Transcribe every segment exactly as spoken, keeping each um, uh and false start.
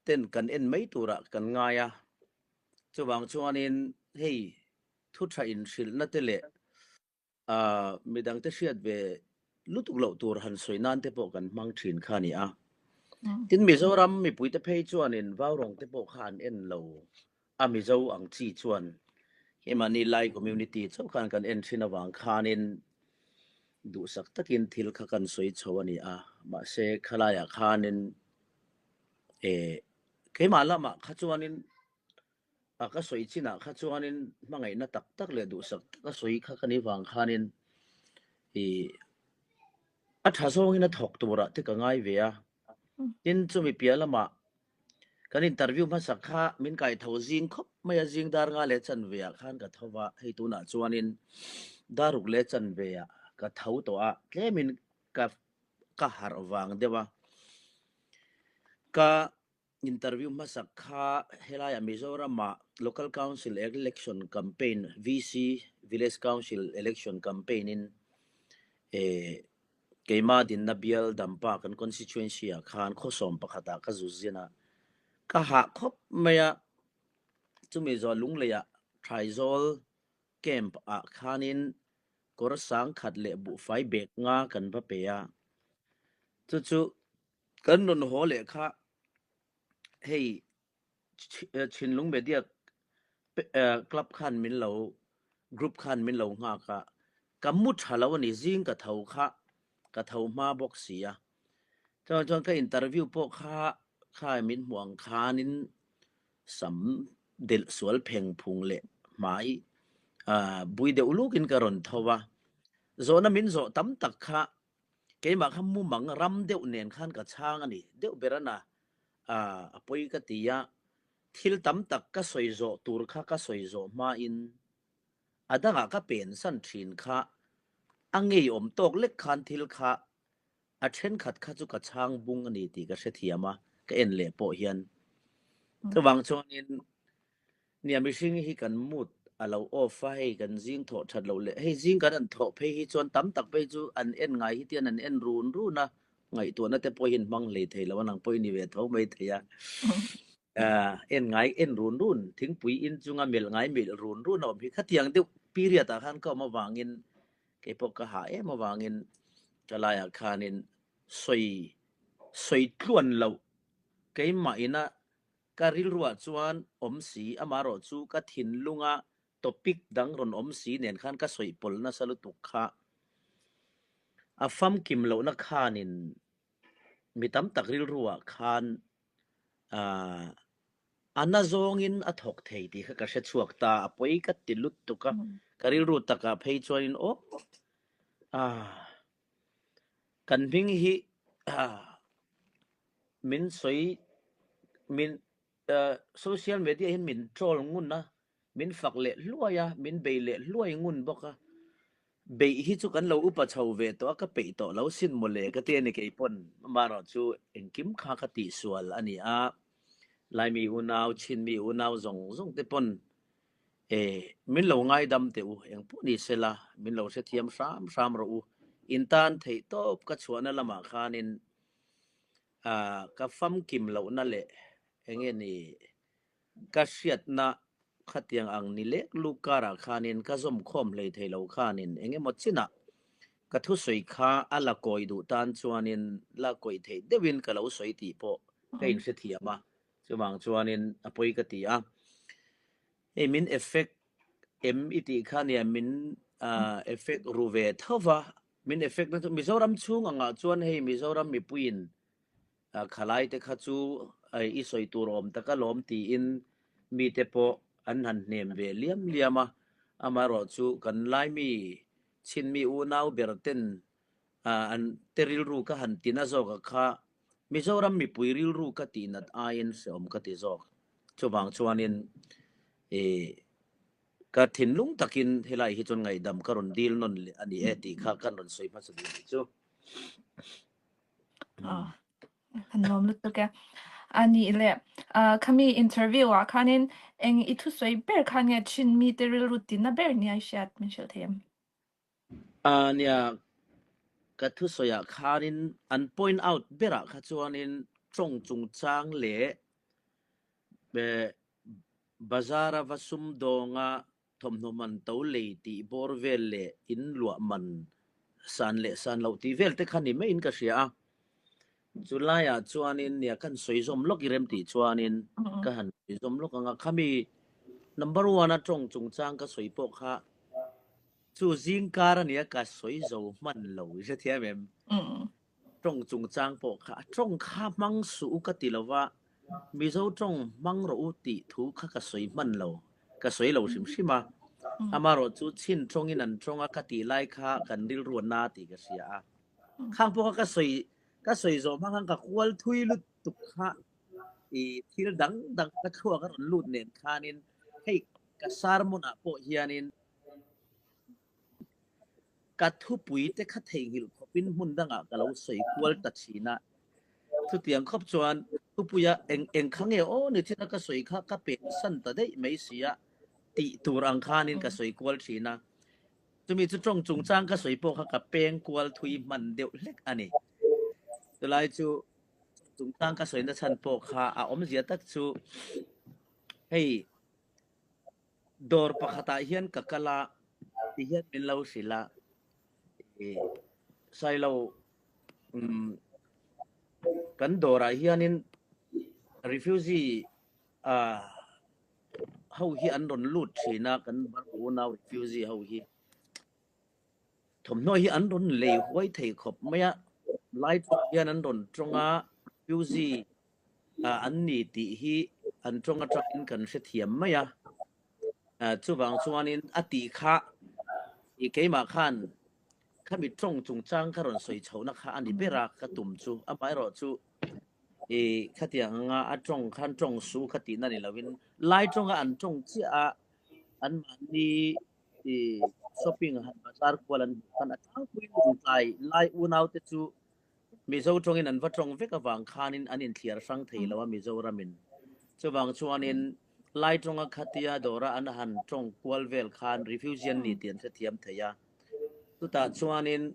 ten kan en mai tura kan ngai a. Chuvang chuanin hei thu ṭha inhrilhna te leh, a, midangte hriat ve lutuk loh tur han sawi nan te pawh kan hmang ṭhin kha a ni a. Mm. Tin Mizoram mipuite phei chuanin Vaurawng te pawh kha an en lo a, Mizo ang chi chuan hei mani lai community chauh khan kan en ṭhin avang khanin duhsak takin thil kha kan sawi chho a ni a. Mahse, khalaiah khanin, e, keimah lamah kha chuanin, a, ka sawi chinah kha chuanin hmangaihna tak tak leh duhsak tak a sawi kha ka ni vang khanin, i, a ṭha zawngin a thawk turah te ka ngai ve a. Tin chumi piah lamah kan interview hmasa kha min kai tho zing khawp mai a, zing dar nga leh chanveah khan ka tho va, hei tunah chuanin dar ruk leh chanveah ka tho tawh a, tlemin ka, ka harh vang deuh a. Ka interview hmasa kha helaiah Mizorama local council election campaign, V C, Village Council election campaign in, eh, keima dinna bial Dampa kan constituency-ah khan khaw sawm pakhata ka zu zin a, ka hah khawp mai a. Chumi zawh Lungleia Thaizawl camp-ah khanin kawr sang khat leh buhfai bag nga kan va pe a. Chu chu kan rawn haw leh kha hei Ch-, eh, Chinlung Media pe-, eh, Club khan min lo, group khan min lo nghak a, ka mu ṭha lo a ni, zing ka tho kha, ka tho hma bawk si a. Chuan, chuan ka interview pawh kha, kha min hmuh ang khanin sam delh sual pheng phung leh hmai, a, bui deuh lukin ka rawn tho a. Zawhna min zawh tam tak kha, keimah kha mumang ram deuh nen khan ka chhang a ni, deuh ber a na, a, a pawi ka ti a. Thil tam tak ka sawi zawh tur kha ka sawi zawh hmain, a dangah ka pensan ṭhin kha, a ngeiawm tawk lek khan thil kha, a ṭhenkhat kha chu ka chhang bung a ni tih ka hrethiam a, ka en leh pawh hian. Mm. Chuvang chuanin, nia, mihring hi kan mood a lo off a, hei kan zing thawh ṭhat lo leh, hei zing kan han thawh phei hi chuan tam tak phei chu an en ngai hi tian an en run run a, ngaihtuahna te pawh hi an hmang hlei thei lo a, nang pawh i ni ve tho mai thei a. Mm. A, en ngai en run run, thingpui in chunga melh ngai melh run run a awm hi khatiang deuh period-ah khan ka awm avangin, kei pawh ka hah em avangin, ka laiah khanin sawi, sawi tluan loh, keimah ina ka rilruah chuan awm si, amaherawhchu ka thinlunga topic dang rawn awm si nen khan ka sawi pawl nasa lutuk kha. A famkim lohna khanin mi tam tak rilruah khan, a, a na zawngin a thawk thei tih kha ka hre chhuak ta, a pawi ka ti lutuk a. Mm. Ka rilru takah phei chuanin, aw, a, kan hming hi, a, min sawi, min, a, social media hin min troll ngun a, min fak leh hluai a, min bei leh hluai ngun bawk a. Beih hi chu kan lo upa chho ve tawh a, ka peih tawh lo sin maw le ka ti a ni kei pawn. Amaherawhchu engkim kha ka tih sual a ni a. Laimi unau, Chin mi unau zawng zawng te pawn, e, min lo ngaidam teh u, engpawh ni sela, min lo hrethiam hram hram rawh u. In tan theih tawp ka chhuahna lamah khanin, a, ka famkim lohna leh, eng nge ni, ka hriatna khatiang ang ni lek luk karah khanin ka zawm khawm hlei thei lo khanin eng emaw chinah ka thusawi kha a la kawi duh tan chuanin la kawi theih deuhin ka lo sawi tih pawh ka, mm, inhrethiam a. Chuvang chuanin a pawi ka ti a. Hei min effect em i tih kha nia, min, a, effect ru ve tho va. Min effect na chu Mizoram chhung angah chuan hei Mizoram mipuiin, a, khalai te kha chu, a, i sawi tur awm taka lawm tiin mite pawh an han hnem ve liam liam a. Amaherawhchu kan Laimi Chin mi unau ber ten, a, an te rilru ka han tina zawk a kha, Mizoram mipui rilru ka tih nat aiin hreawm ka ti zawk. Chuvang chuanin, e, ka thinlung takin helai hi chuan ngaihdam ka rawn dil nawn leh a ni e tih kha kan rawn sawi hmasa duh ni chu. A, kan lawm lutuk e. A nih leh, a, khami interview-ah khanin eng i thusawi ber khan nge Chin mite rilru tina ber nia i hriat, min hrilh thei em? A nia, ka thusawiah khanin an point out berah kha chuanin ṭawng chungchang leh eh, bazar-a va sum dawnga thawmhnaw man to lei tih bawr vel le in luah man san le san lo tih vel te kha ni maiin ka hria a. Chu laia chuanin nia kan sawi zawm lawk i rem tih chuanin ka han sawi zawm lawk ang a. Khami number one-a ṭawng chungchang ka sawi pawh kha chu zingkar a nia ka sawi zo hman lo i hre thiam em? Ṭawng chungchang pawh kha, a ṭawng kha hmang suh u ka ti lo va, Mizo ṭawng hmang rawh u tih thu kha ka sawi hman lo, ka sawi lo hrim hrim a. Amarawh chu Chin ṭawngin an ṭawng a ka tih lai kha kan rilru a na tih ka hria a. Khang pawh kha ka sawi, ka sawi zo hmang ang ka kual thui lutuk kha, i thil dang dang ka thua ka rawn lut nen khanin, hei, ka sermon-ah pawh hianin ka thupui te kha theinghilh khawpin hmun dangah ka lo sawi kual ta ṭhin a. Chutiang khawp chuan thupuia eng, eng kha nge aw ni thina ka sawi kha ka pengsan ta daih mai si a, tih tur ang khanin ka sawi kual ṭhin a. Chumi chu ṭawng chungchang ka sawi pawh kha ka peng kual thui hman deuh hlek a ni. Chulai chu chungchang ka sawina chhan pawh kha a awmzia tak chu, hei, dawr pakhatah hian ka kal a, ti hian min lo hrilh a. I, sailo, um, kan dawrah hianin refugee, a, ho hi an rawn lut ṭhin a, kan Barkawnau refugee ho hi. Thawmhnaw hi an rawn lei huai thei khawp mai a. Lai chu hian an rawn ṭawng a, refugee, a, an ni tih hi an ṭawng aṭangin kan hrethiam mai a. A, chuvang chuanin a tih kha, i keimah khan khami ṭawng chungchang ka rawn sawi chhohna kha a ni ber a ka tum chu. Amaherawhchu, i, khatiang anga a ṭawng khan ṭawng su kha tihna ni loin, lai ṭawnga an ṭawng chiah a, anmahni, i, shopping han bazar kual an hmuh khan a tlangpuiin rawn tlai lai unaute chu Mizo ṭawngin an va ṭawng vek avang khanin an inthliar hrang thei lo a Mizoramin. Chuvang chuanin lai ṭawnga khatia dawra an han ṭawng kual vel khan refugee an ni tih an hrethiam thei a. Chutah chuanin,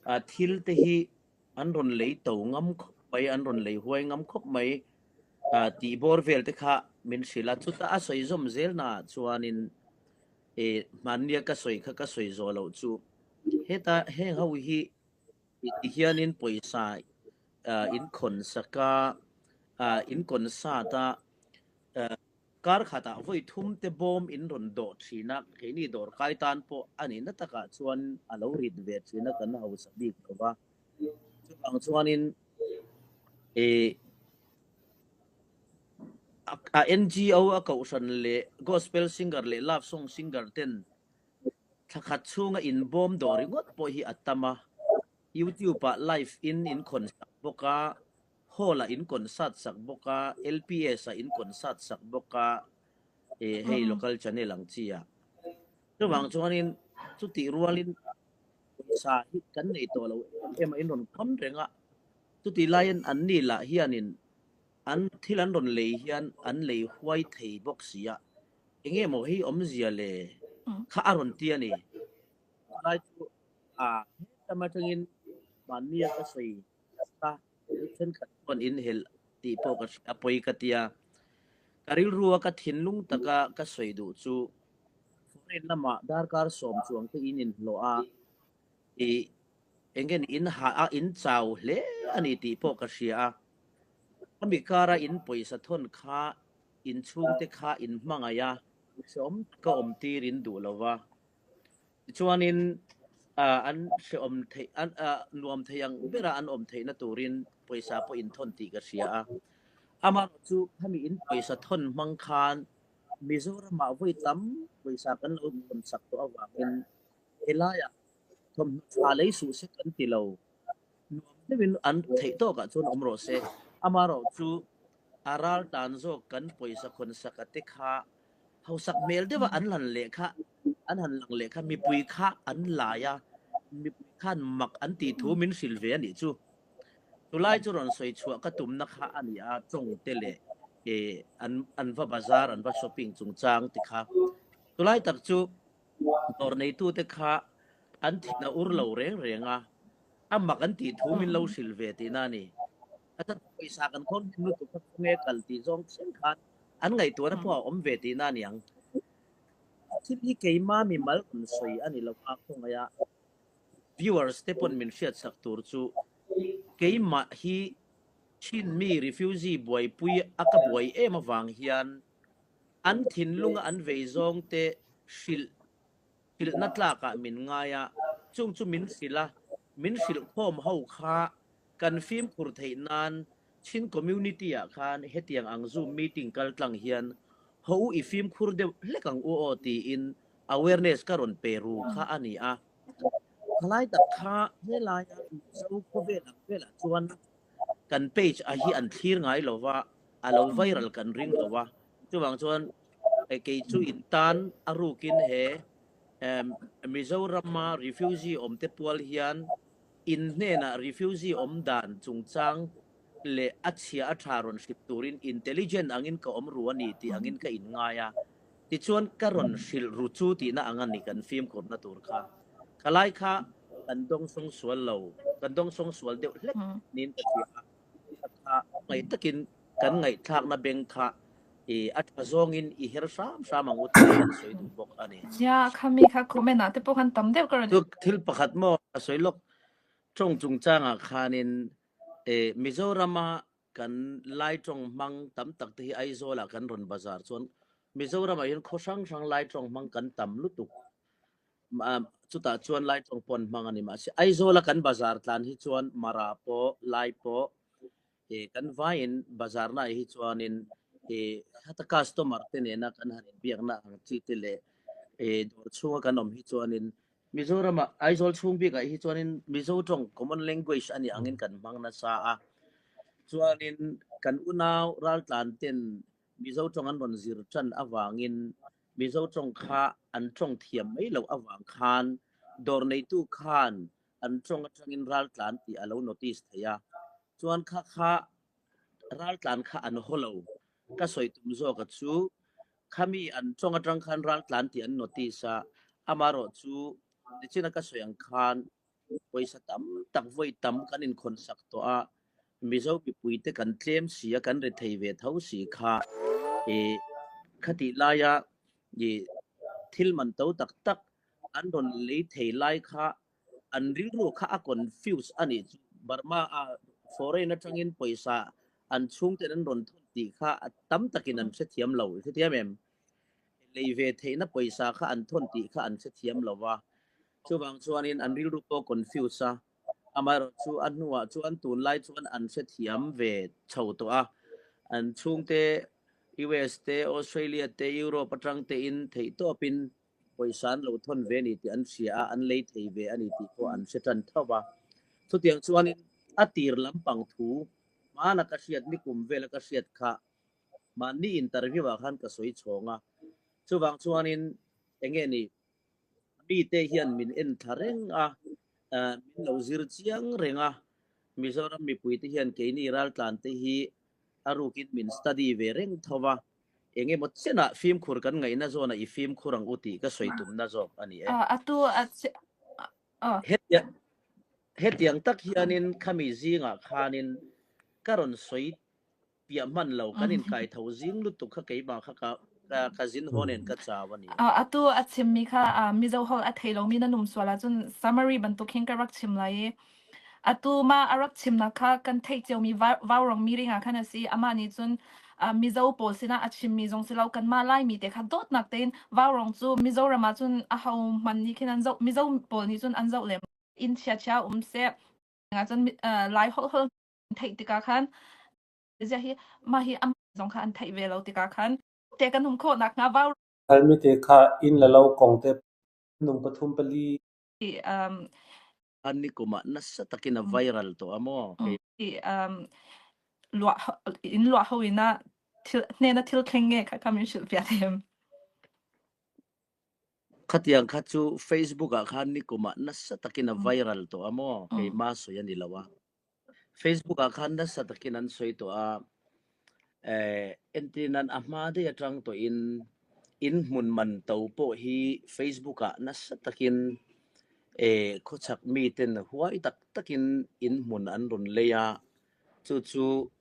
a, thil te hi an rawn lei to ngam khawp mai, an rawn lei huai ngam khawp mai, a, tih bawr vel te kha min hrilh a. Chuta a sawi zawm zelna chuanin, e, hmannia ka sawi kha ka sawi zo lo chu. Heta, heng ho hi, i, ti hianin pawisa, a, in khawnsak a, a, in kawnsat a, a, kar khatah vawi thum te bawm in rawn dawh ṭhin a, keini dawr kai tan pawh a nihna takah chuan a lo rit ve ṭhin a, kan hausa bik lo va. Chuvang chuanin, e, a, a N G O a kohhran leh gospel singer leh love song singer ten thla khat chhunga inbawm dawh ringawt pawh hi a tam a. YouTube-ah live in in khawnsak bawk a, hall-ah in kawnsat sak bawk a, L P S-ah in kawnsat sak bawk a, e, hei local channel ang chi a. Chuvang chuanin chutih rualin pawisa hi kan nei tawh lo em em a, in rawn kham reng a. Chutih laiin an ni lah hianin an thil an rawn lei hian an lei huai thei bawk si a. Eng emaw hi awmzia le kha a rawn ti a ni. Lai chu, a, hetama ṭangin hmannia ka sawi kha, ṭhenkhat chuan in hel tih pawh ka hria, a pawi ka tia. Ka rilrua ka thinlung taka ka sawi duh chu, foreign lamah darkar sawm chuang te in inhlawh a, i, eng nge ni, in ha a, in chau hle a ni tih pawh ka hria a. Khami kara in pawisa thawn kha, in chhungte kha in hmangaih a, hreawm taka awm tir in duh lo va. Tichuanin, a, an hreawm theih, an, a, nuam thei ang bera an awm theihna turin pawisa pawh in thawn tih ka hria a. Amarawh chu khami in pawisa thawn hmang khan Mizoramah vawi tam pawisa kan lo thawn sak tawh avangin, helaiah thawmhnaw thla lei suh se kan ti lo. Nuam deuhin an theih tawkah chuan awm rawh se. Amarawh chu a ral tan zawk kan pawisa khawnsaka te kha hausak hmel deuha an lan leh kha, an han lang leh kha, mipui kha an lai a, mipui khan mak an tih thu min hrilh ve a nih chu. Chulai chu rawn sawi chhuah ka tumna kha a ni a, ṭawng te leh, e, an, an va bazar, an va shopping chungchang te kha. Chulai tak chu dawr neitute kha an thin a ur lo reng reng a, a mak an tih thu min lo hrilh ve tihna a ni. A ta pawisa kan khawn hlim lutuk kha khawnge kal tih zawng chen khan an ngaihtuahna pawh a awm ve tihna a ni ang. Thil hi keima mimal rawn sawi a ni lo a, khawngaia viewers te pawn min hriatsak tur chu keimah hi Chin mi refugee buaipui a ka buai em avang hian an thinlunga an vei zawng te hrilh, hrilhna tlakah min ngai a, chung chu min hrilh a, min hrilh khawm ho kha kan fimkhur theih nan Chin community-ah khan hetiang ang Zoom meeting kal tlang hian ho u i fimkhur deuh hlek ang u aw tiin awareness ka rawn pe ru kha a ni a. Khalai tak kha he laia Mizo khawvel ang velah chuan kan page a hi an thlir ngai lo va, a lo viral kan ring lo va. Chuvang chuan, eh, kei chu in tan a rukin he, em, Mizorama refugee awm te pual hian in hnena refugee awm dan chungchang leh a chhia a ṭha rawn hrilh turin intelligent angin ka awm ru a ni tih angin ka inngai a. Tichuan ka rawn hrilh ru chu tihna ang a ni kan fimkhurna tur kha. Khalai kha kan dawngsawng sual lo, kan dawngsawng sual deuh hlek niin ka hria a. Kha ngai takin kan ngaihthlakna beng kha, i, a ṭha zawngin i her hram hram ang u tiin kan sawi duh bawk a ni. Ya, khami kha comment-ah te pawh khan tam deuh ka rawn Chu thil pakhat maw a sawi lawk. Ṭawng chungchangah khanin, eh, Mizorama kan lai ṭawng hmang tam tak te hi Aizawlah kan rawn bazar chuan Mizoramah hian khaw hrang hrang lai ṭawng hmang kan tam lutuk. Ma, chutah chuan lai ṭawng pawn hmang a ni mahse, Aizawl-a kan bazar tlan hi chuan Mara pawh, lai pawh, e, kan vaiin bazarna hi chuanin, e, heta customer te nena kan han inbiakna ang chi te leh, e, dawr chhunga kan awm hi chuanin Mizorama Aizawl chhung bikah hi chuanin Mizo ṭawng common language a ni angin kan hmang nasa a. Chuanin kan unau raltlan ten Mizo ṭawng an rawn zir ṭan avangin Mizo ṭawng kha an ṭawng thiam mai lo avang khan dawr neitu khan an ṭawng aṭangin raltlan tih a lo notice thei a. Chuan kha kha raltlan kha an haw lo. Ka sawi tum zawk a chu, khami an ṭawng aṭang khan raltlan tih an notice a, amarawh chu nichina ka sawi ang khan pawisa tam tak vawi tam kan inkhawmsak tawh a, Mizo mipui te kan tlem si a, kan rethei ve tho si kha. E, khati laia, e, thil man to tak tak an rawn lei thei lai kha, an rilru kha a confuse a nih chu. Burma-a foreign aṭangin pawisa an chhungten an rawn thawn tih kha a tam takin an hrethiam lo, hrethiam em? Lei ve theihna pawisa kha an thawn tih kha an hrethiam lo va. Chuvang chuanin an rilru pawh confuse a. Amaherawhchu a hnuah chuan tunlai chuan an hrethiam ve chho tawh a. An chhungte U S te, Australia te, Europe aṭang tein theihtawpin pawisa an lo thawn ve a ni tih an hria a, an lei thei ve a ni tih pawh an hre ṭan tho va. Chutiang chuanin a tir lampang thu, hmana ka hriat, nikum vela ka hriat kha, mahni interview-ah khan ka sawi chhawng a. Chuvang chuanin eng nge ni, mite hian min en thla reng a, a, min lo zir chiang reng a. Mizoram mipuite hian keini raltlan te hi a rukin min study ve reng tho va. Eng emaw chena fimkhur kan ngaihna zawna i fimkhur ang u tih ka sawi tumna zawk a ni e. A, a tu a che-, a, a. Hetia-, hetiang tak hianin khami zingah khanin ka rawn sawi piah hman lo, kan inkai tho zing lutuk kha keimah kha ka, ka, ka zin haw nen ka chau a ni. A, a tu a chim mi kha, a, Mizo ho a thei lo mi na num suala chun summary bantuk hin ka rak chim lai e. A tuma a rak chimna kha kan theih cheu mi Vau-, Vaurawng mi ringa khan a si, amani chun, a, Mizo pawl sina a chim mi zawng si lo, kan ma lai mi te kha dawt nak tein Vaurawng chu Mizorama chun a ho hman ni khin an zo, Mizo pawl ni chun an zo lem. In chhia chhia um se, nga chun mi, a, lai hol hol theih tika khan, zia hi, ma hi am zawng kha an theih ve lo tika khan, te kan hum khawh nak nga Vau. Hal mi te kha in la lo kawng te nung pathum pali. I, um, an nikuma nasa takin a viral tawh a maw? Um, i, um, luah ho, in luah ho ina thil, hnena thil thleng nge kha ka min hrilh fiah em? Khatiang kha chu Facebook-ah khan nikuma nasa takin a viral tawh a maw? Mm. Keima sawi a ni lo a. Facebook-ah khan nasa takin an sawi tawh a. Eh, entirnan a hma daih aṭang tawhin in hmun man to pawh hi Facebook-ah nasa takin, eh, khawchhak miten huai tak takin in hmun an rawn lei a. Chu chu,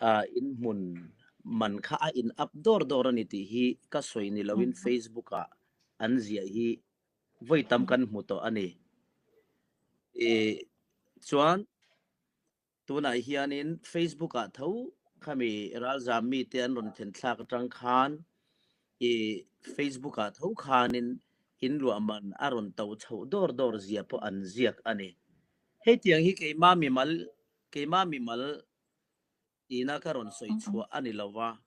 ah, in hmun man kha a in up dawr dawr a ni tih hi ka sawi ni loin Facebook-a an ziah hi voi tam kan hmu tawh a ni. E, chuan tunah hianin Facebook-ah tho khami ralzam mite an rawn thlen thlak aṭang khan, e, Facebook-ah tho khanin in luah man a rawn to chhoh dawr dawr zia pawh an ziak a ni. Hetiang hi keima mimal, keima mimal ina ka rawn sawi chhuah a ni lo va.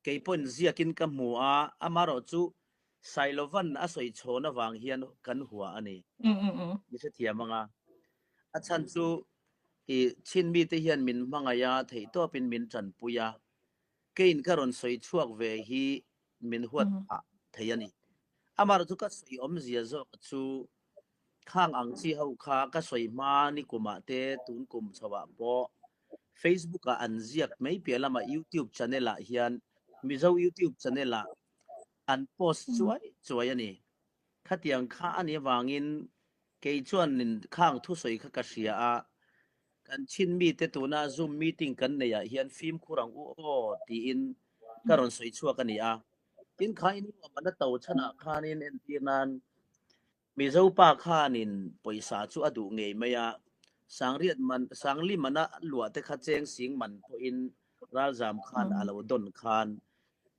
Kei pawhin ziakin ka hmu a, amarawh chu Sailovan a sawi chhawn avang hian kan hua a ni. Ni hrethiam anga. A chhan chu i Chin mite hian min hmangaih a, theihtawpin min ṭanpui a. Keiin ka rawn sawi chhuak ve hi min huat phah thei a ni. Amarawh chu ka sawi awmzia zawk chu khang ang chi ho kha ka sawi hma nikumah te tun kum chhoah pawh Facebook-a an ziak mai piah lamah YouTube channel-ah hian, Mizo YouTube channel-ah an post chuai chuai a ni. Khatiang kha a ni avangin kei chuan in khang thusawi kha ka hria a, kan Chin mite tuna Zoom meeting kan neihah hian fimkhur ang u aw tiin ka rawn sawi chhuak a ni a. Tin kha in luah man a to chhanah khanin entir nan Mizo pa khanin pawisa chu a duh ngei mai a. Sangriat man, sangli mana luah te kha cheng sing man pawhin ralzam khan a lo dawn khan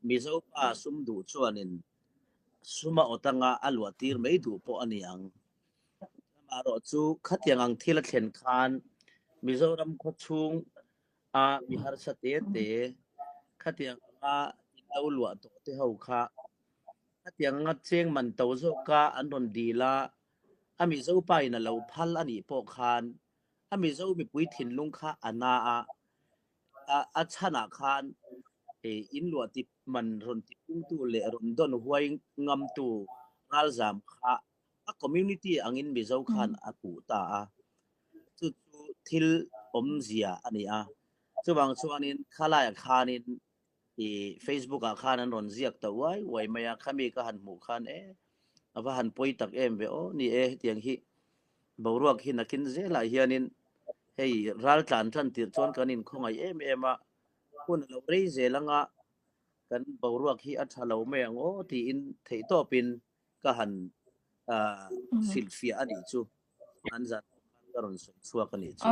Mizo pa sum duh chuanin sum a awt anga a luah tir mai duh pawh a ni ang. Amarawh chu khatiang ang thil a thlen khan Mizoram khaw chhung a mi harsa te te khatiang anga in lo luah tawh te ho kha khatiang anga cheng man to zawka an rawn dil a, a Mizo pain a lo phal a nih pawh khan a Mizo mipui thinlung kha a na a, a, a chhanah khan, e, in luah tip man rawn tipungtu leh rawn dawn huai ngamtu ralzam kha a community angin Mizo khan a puh ta a. Chu chu thil awmzia a ni a. Chuvang chuanin khalaiah khanin i Facebook-ah khan an rawn ziak tawh uai uai mai a, khami ka han hmuh khan e, a va han pawi tak em ve aw ni e, hetiang hi boruak hi nakin zelah hianin hei ral tlan ṭan tir chuan kan inkhawngaih em em a, hun a lo rei zel anga kan boruak hi a ṭha lo mai ang aw tiin theihtawpin ka han, a, silhfiah a nih chu. An zan ka rawn sawi chhuak a nih chu.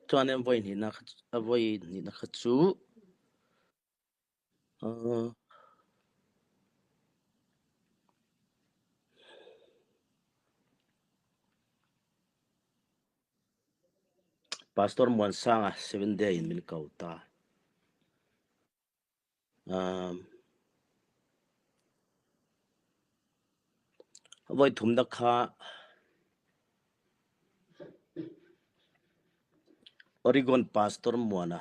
Chuan em voi hnihna kha, a voi hnihna kha chu, a, Pastor Muansanga Seven Day in min ko ta. Um, a voi thumna kha Oregon Pastor Muana,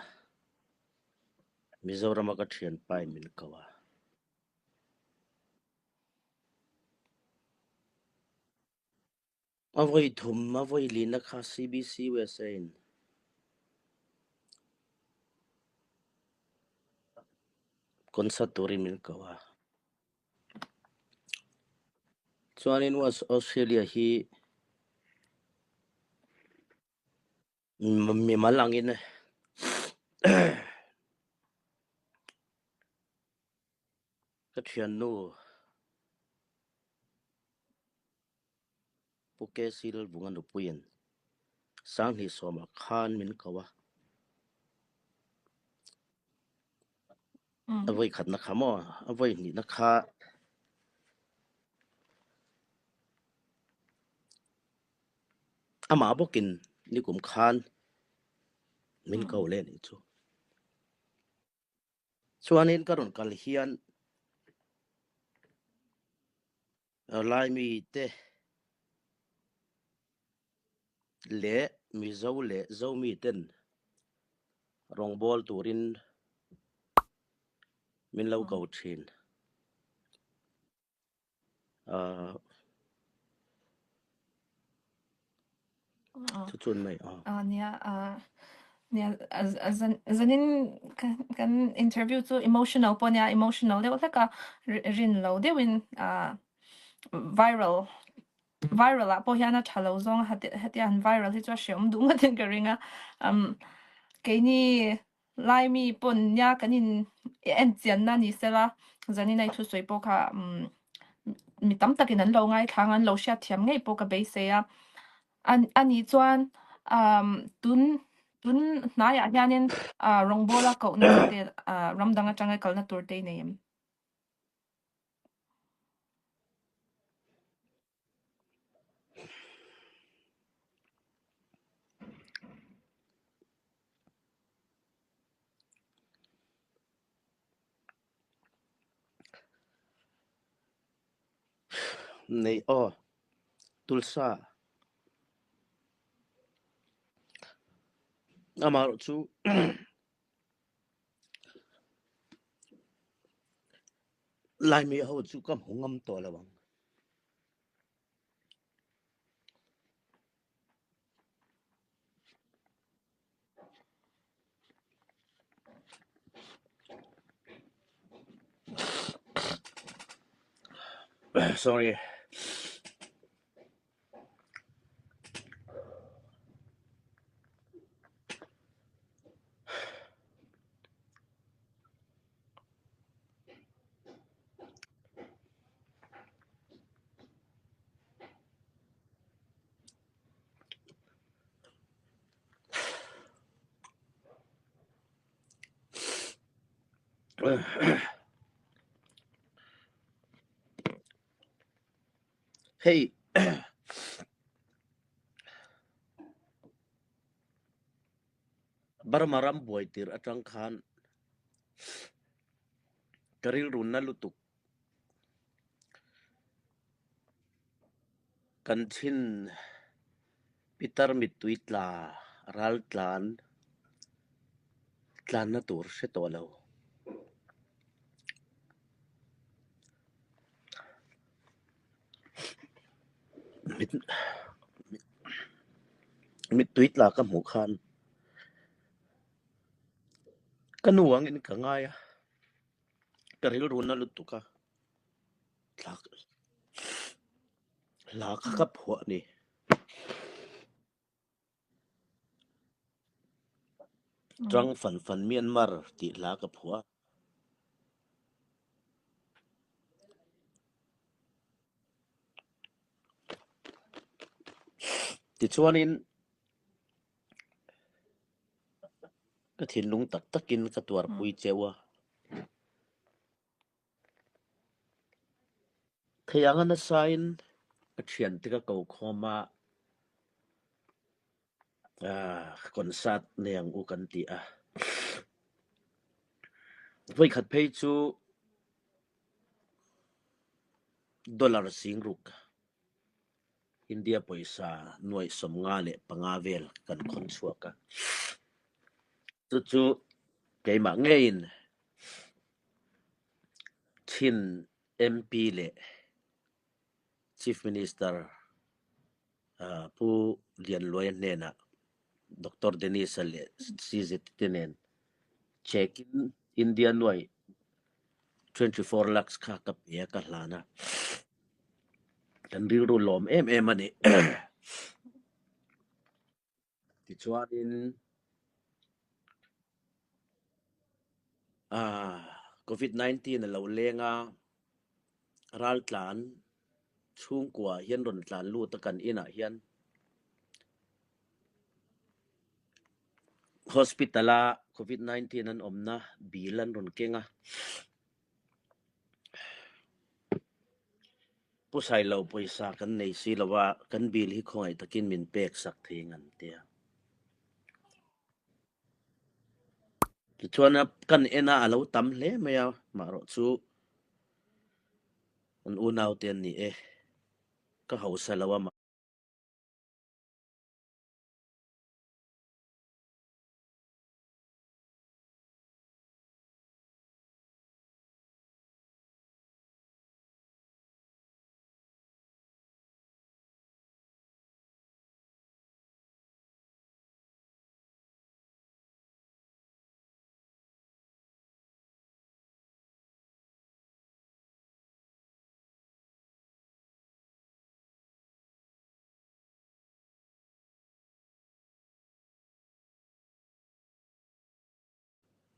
Mizorama ka ṭhianpa in min ko a. A voi thum, a voi lina kha C B C U S A in concert turin min ko a. Chuanin West Australia hi m-, mimal angin ka ṭhiannu Pu K C Lalvunga nupuiin sanghnih sawma khan min ko a. A voi khatna kha maw, a voi hnihna kha ama bawkin nikum khan min ko le ni chu. Chuanin ka rawn kal hian, a, Laimi te leh Mizo leh Zomi ten rawngbawl turin min lo ko ṭhin. A, chu chu a ni mai a. A, nia, a, nia, a, a, zan-, zanin kan, kan interview chu emotional pawh nia, emotional deuh hleka ri-, rin lo deuhin, a, viral viral-a pawh hian a ṭha lo zawng a, heti, heti an viral hi chu a hreawm duh ngawtin ka ring a. Um, keini Laimi pawn nia kan in en chianna ni sela, zanin ei thusawi pawh kha, um, mi tam takin an lo ngaithla ang, an lo hriat thiam ngei pawh ka beisei a. An, ani chuan, um, tun, tun hnaiah hianin, uh, rawngbawla kohna te, uh, ram dang aṭanga kalna tur te i nei em? Nei aw, Tulsa. Amaherawhchu Laimi ho chu ka hmu ngam tawh lo ang. Sorry. Hei, Burma ram buai tir aṭang khan ka rilru na lutuk. Kan Chin Peter mittui tla, ral tlan, tlanna tur hre tawh lo. Mit, mittui tla ka hmuh khan ka nu angin ka ngai a, ka rilru na lutuk a. Hla, hla kha ka phuah ni. Mm. Tang fan fan Myanmar tih hla ka phuah. Tichuanin ka thinlung tak takin ka tuarpui cheu a. Thei anga nasain a ṭhiante ka ko khawm a, ah, concert nei ang u kan ti a. Voi khat phei chu dollar sing ruk, India pawisa nuai sawmnga leh panga vel kan khawn chhuak a. Chu chu keimah ngeiin Chin M P leh Chief Minister, ah, Pu Lianluai hnena, Doctor Dennis-a leh C Z te nen cheque-in India nuai twenty four lakhs kha ka pe a, ka hlan a. Kan rilru lawm em em a ni. Tichuanin, ah, covid nineteen a lo leng a, raltlan chhungkua hian rawn tlan lut a, kan inah hian hospital-a covid nineteen an awmna bill an rawn keng a. Pu Sailo pawisa kan nei si lo a, kan bill hi khawngaih takin min pek sak thei ang an ti a. Tichuan a kan en a, a lo tam hle mai a, amaherawhchu an unaute an ni e, ka hausa lo a.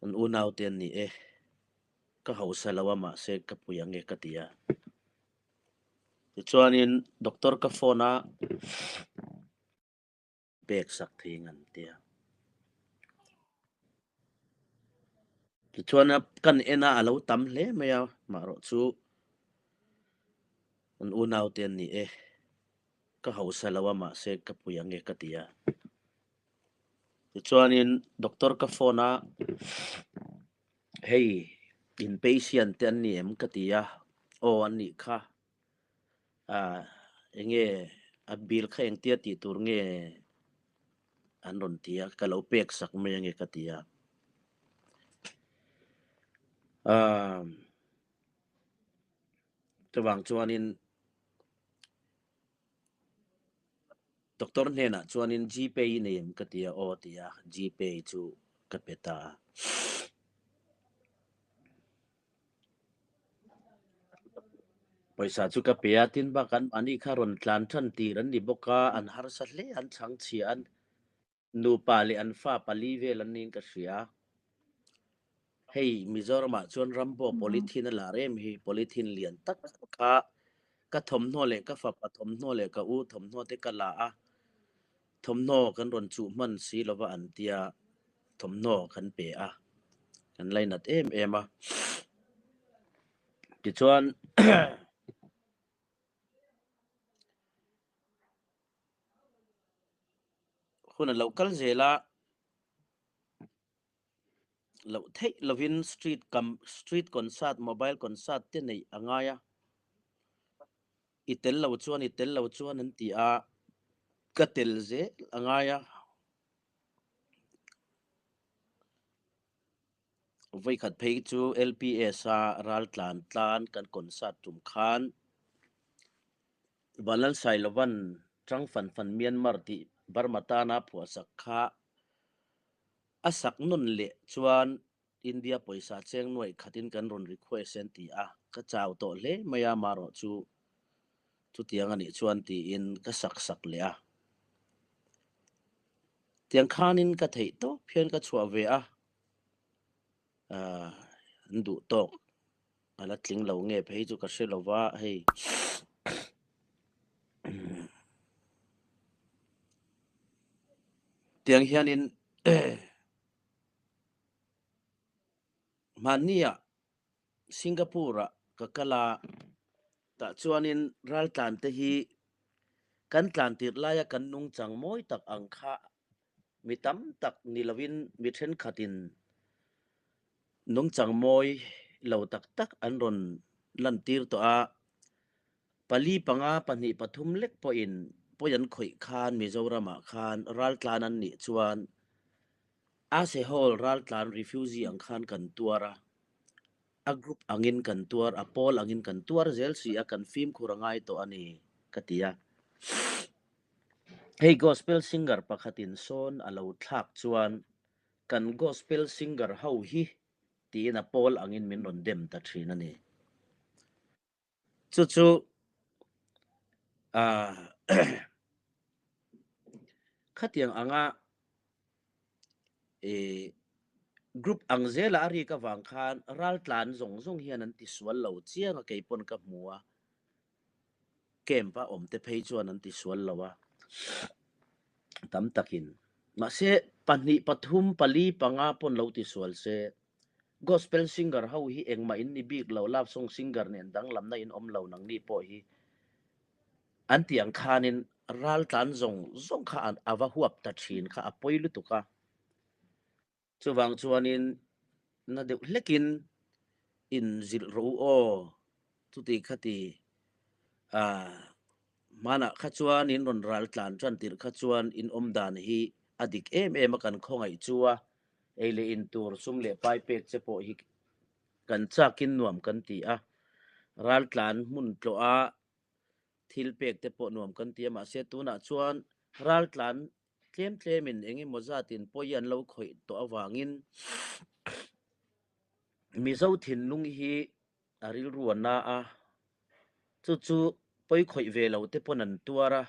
An unau te an ni e, ka hausa lo a, mahse ka pui ang e ka ti a. Tichuanin doctor ka phone a, pek sak thei ang an ti a. Tichuan a kan en a, a lo tam hle mai a, mahse chu an unau te an ni e, ka hausa lo a, mahse ka pui ang e ka ti a. Tichuanin doctor ka phone a, hei, inpatient te an ni em ka ti a, aw an nih kha. A, enge a bill kha eng tia ti tur nge an rawn ti a, ka lo pek sak mai ang e ka ti a. A, chuvang chuanin doctor hnenah chuanin GPay nei em ka ti a, aw ti a, GPay chu ka pe ta. Pawisa chu ka pe a, tin bak an, ani kha rawn tlan ṭan tir an ni bawk a, an harsa hle, an chhang chhia, an nupa leh an fa pali vel an niin ka hria. Hei, Mizoramah chuan Rambo polythene a lar em hi, polythene lian tak kha, ka thawmhnaw leh ka fapa thawmhnaw leh ka u thawmhnaw te ka la a, thawmhnaw kan rawn chuh hman si lo va an tia, thawmhnaw kan pe a, kan lainat em em a. Tichuan, hun a lo kal zel a, lo theih lovin street kam, street concert, mobile concert te neih a ngai a. I tel lo chuan, i tel lo chuan an ti a, ka tel zel a ngai a. Vawikhat phei chu LPS a Raltlan tlan kan concert tum khan, Vanlalsailova-n Tangfanfan Myanmar tih Burma tana phuahsak kha a sak nawn leh chuan India pawisa cheng nuai khatin kan rawn request an ti a, ka chau tawh hle mai a, mahse chu chutiang a nih chuan tiin ka sak sak leh a. Tiang khanin ka theih tawp hian ka chhuah ve a. A, an duh tawk a la tling lo nge phei chu ka hre lo va, hei. Tiang hianin, hmannia Singapore-a ka kal a, tah chuanin Raltlan te hi kan tlan tir laia kan nungchang mawi tak ang kha, mi tam tak ni lovin mi ṭhenkhatin nungchang mawi lo tak tak an rawn lantir tawh a. Pali panga, pahnih pathum lek pawhin pawi an khawih khan Mizoramah khan Raltlan an nih chuan, as a whole Raltlan refugee ang khan kan tuar a, a group angin kan tuar, a pawl angin kan tuar zel si a, kan fimkhur a ngai tawh a ni ka ti a. Hei, gospel singer pakhatin sawn a lo thlak chuan, kan gospel singer ho hi, tiin a pawl angin min rawn dem ta ṭhin a ni. Chu chu, a, khatiang anga, e, group ang zela a rik avang khan Raltlan zawng zawng hian an ti sual lo chiang a, kei pawn ka hmu a, camp-a awm te phei chuan an ti sual lo a, tam takin. Mahse, pahnih, pathum, pali, panga pawn lo ti sual se, gospel singer ho hi engmah in ni bik lo, love song singer nen danglamna in awm lo nang ni pawh hi an ti ang khanin Raltlan zawng zawng kha an, a va huap ta ṭhin kha a pawi lutuk a. Chuvang chuanin na deuh hlekin inzilh ro u aw, chuti khati, a, hmanah kha chuan in rawn Raltlan ṭan tir kha chuan in awm dan hi a dik em em a, kan khawngaih chu a, ei leh in tur sum leh pai pek che pawh hi kan chakin nuam kan ti a, Raltlan hmun tlawha thil pek te pawh nuam kan ti a, mahse tunah chuan Raltlan tlem tlemin eng emaw zatin pawi an lo khawih tawh avangin Mizo thinlung hi a rilru a na a, chu chu pawi khawih ve lo te pawn an tuar a.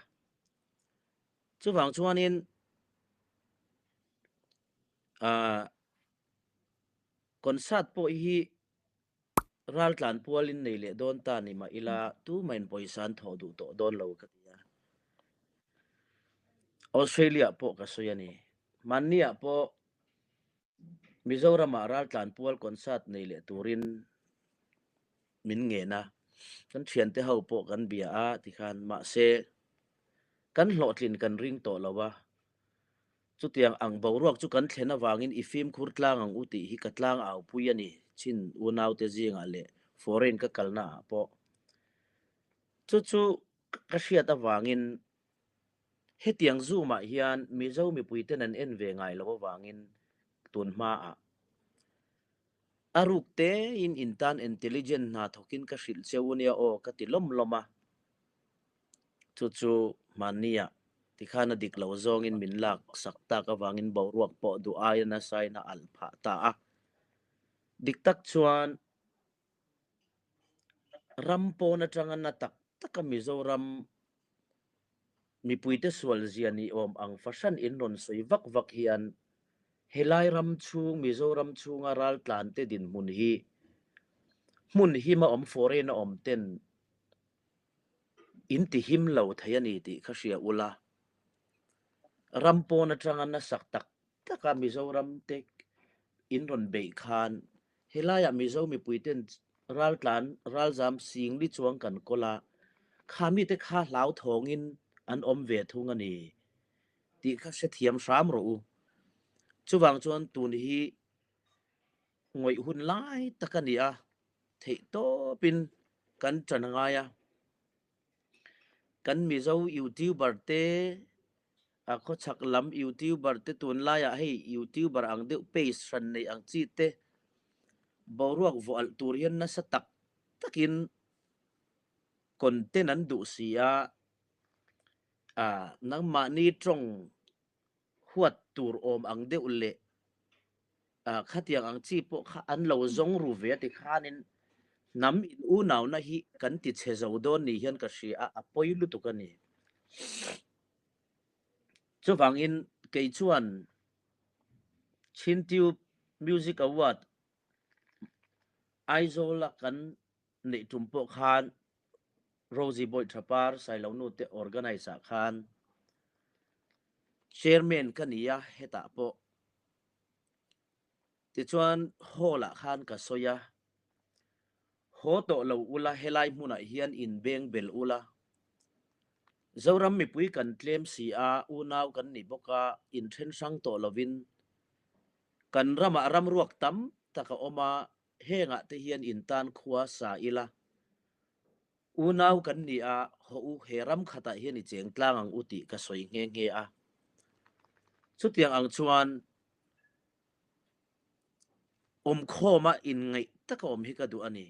Chuvang chuanin, a, concert pawh hi raltlan pualin nei leh dawn ta ni mah ila, tumain pawisa an thaw duh tawh dawn lo ka ti a. Australia pawh ka sawi a ni. Hmanniah pawh Mizoramah raltlan pual concert nei leh turin min ngen a. Kan ṭhiante ho pawh kan bia a, tikhan mahse kan hlawhtlin kan ring tawh lo a. Chutiang ang boruak chu kan thlen avangin i fimkhur tlang ang u tih hi ka tlang au pui a ni. Chin unaute zingah leh foreign ka kalnaah pawh. Chu chu ka hriat avangin hetiang Zoom-ah hian Mizo mipuiten an en ve ngai lo avangin tun hmaah a ruk tein in tan intelligent hna thawkin ka hrilh cheu a nia aw ka ti lawm lawm a. Chu chu hmanniah tikhan a dik lo zawngin min lak sak tak avangin boruak pawh duh aia nasa in a alh phah ta a. Dik tak chuan ram pawn aṭanga na tak taka Mizoram mipuite sual zia ni awm ang fahran in rawn sawi vak vak hian, helai ram chhung, Mizoram chhunga raltlante dinhmun hi hmun hima awm, foreign-a awm ten in ti him lo thei a ni tih kha hria ula. Ram pawn aṭanga na sak tak taka Mizoram te in rawn beih khan, helaiah Mizo mipuiten raltlan, ralzam singli chuang kan kawl a, kha mite kha hlauthawngin an awm ve thung a ni tih kha hrethiam hram rawh u. Chuvang chuan tun hi ngawih hun lai tak a ni a, theih tawpin kan ṭan a ngai a. Kan Mizo YouTuber te, a khawchhak lam YouTuber te, tunlaiah hei YouTuber ang deuh page hran nei ang chi te, boruak vaw alh tur hian nasa tak takin content an duh si a, a, nangmahni ṭawng huat tur awm ang deuh leh, a, khatiang ang chi pawh kha an lo zawng ru ve a ti khanin, hnam inunauna hi kan ti chhe zo dawn ni hian ka hria a, a pawi lutuk a ni. Chuvangin kei chuan Chin Tube Music Award Aizawl-a kan neih tum pawh khan Rosie Boih Thapar, Sailonu te organize-ah khan chairman ka ni a, hetah pawh. Tichuan hall-ah khan ka sawi a, haw tawh lo ula, helai hmunah hian inbeng bel ula. Zoram mipui kan tlem si a, unau kan ni bawk a, inṭhen hrang tawh lovin, kan ramah ramruak tam tak a awm a, hengah te hian in tan khua sa ila. Unau kan ni a, haw u, he ram khatah hian i cheng tlang ang u tih ka sawi nghe nghe a. Chutiang ang chuan awmkhawma inngaih taka awm hi ka duh a ni.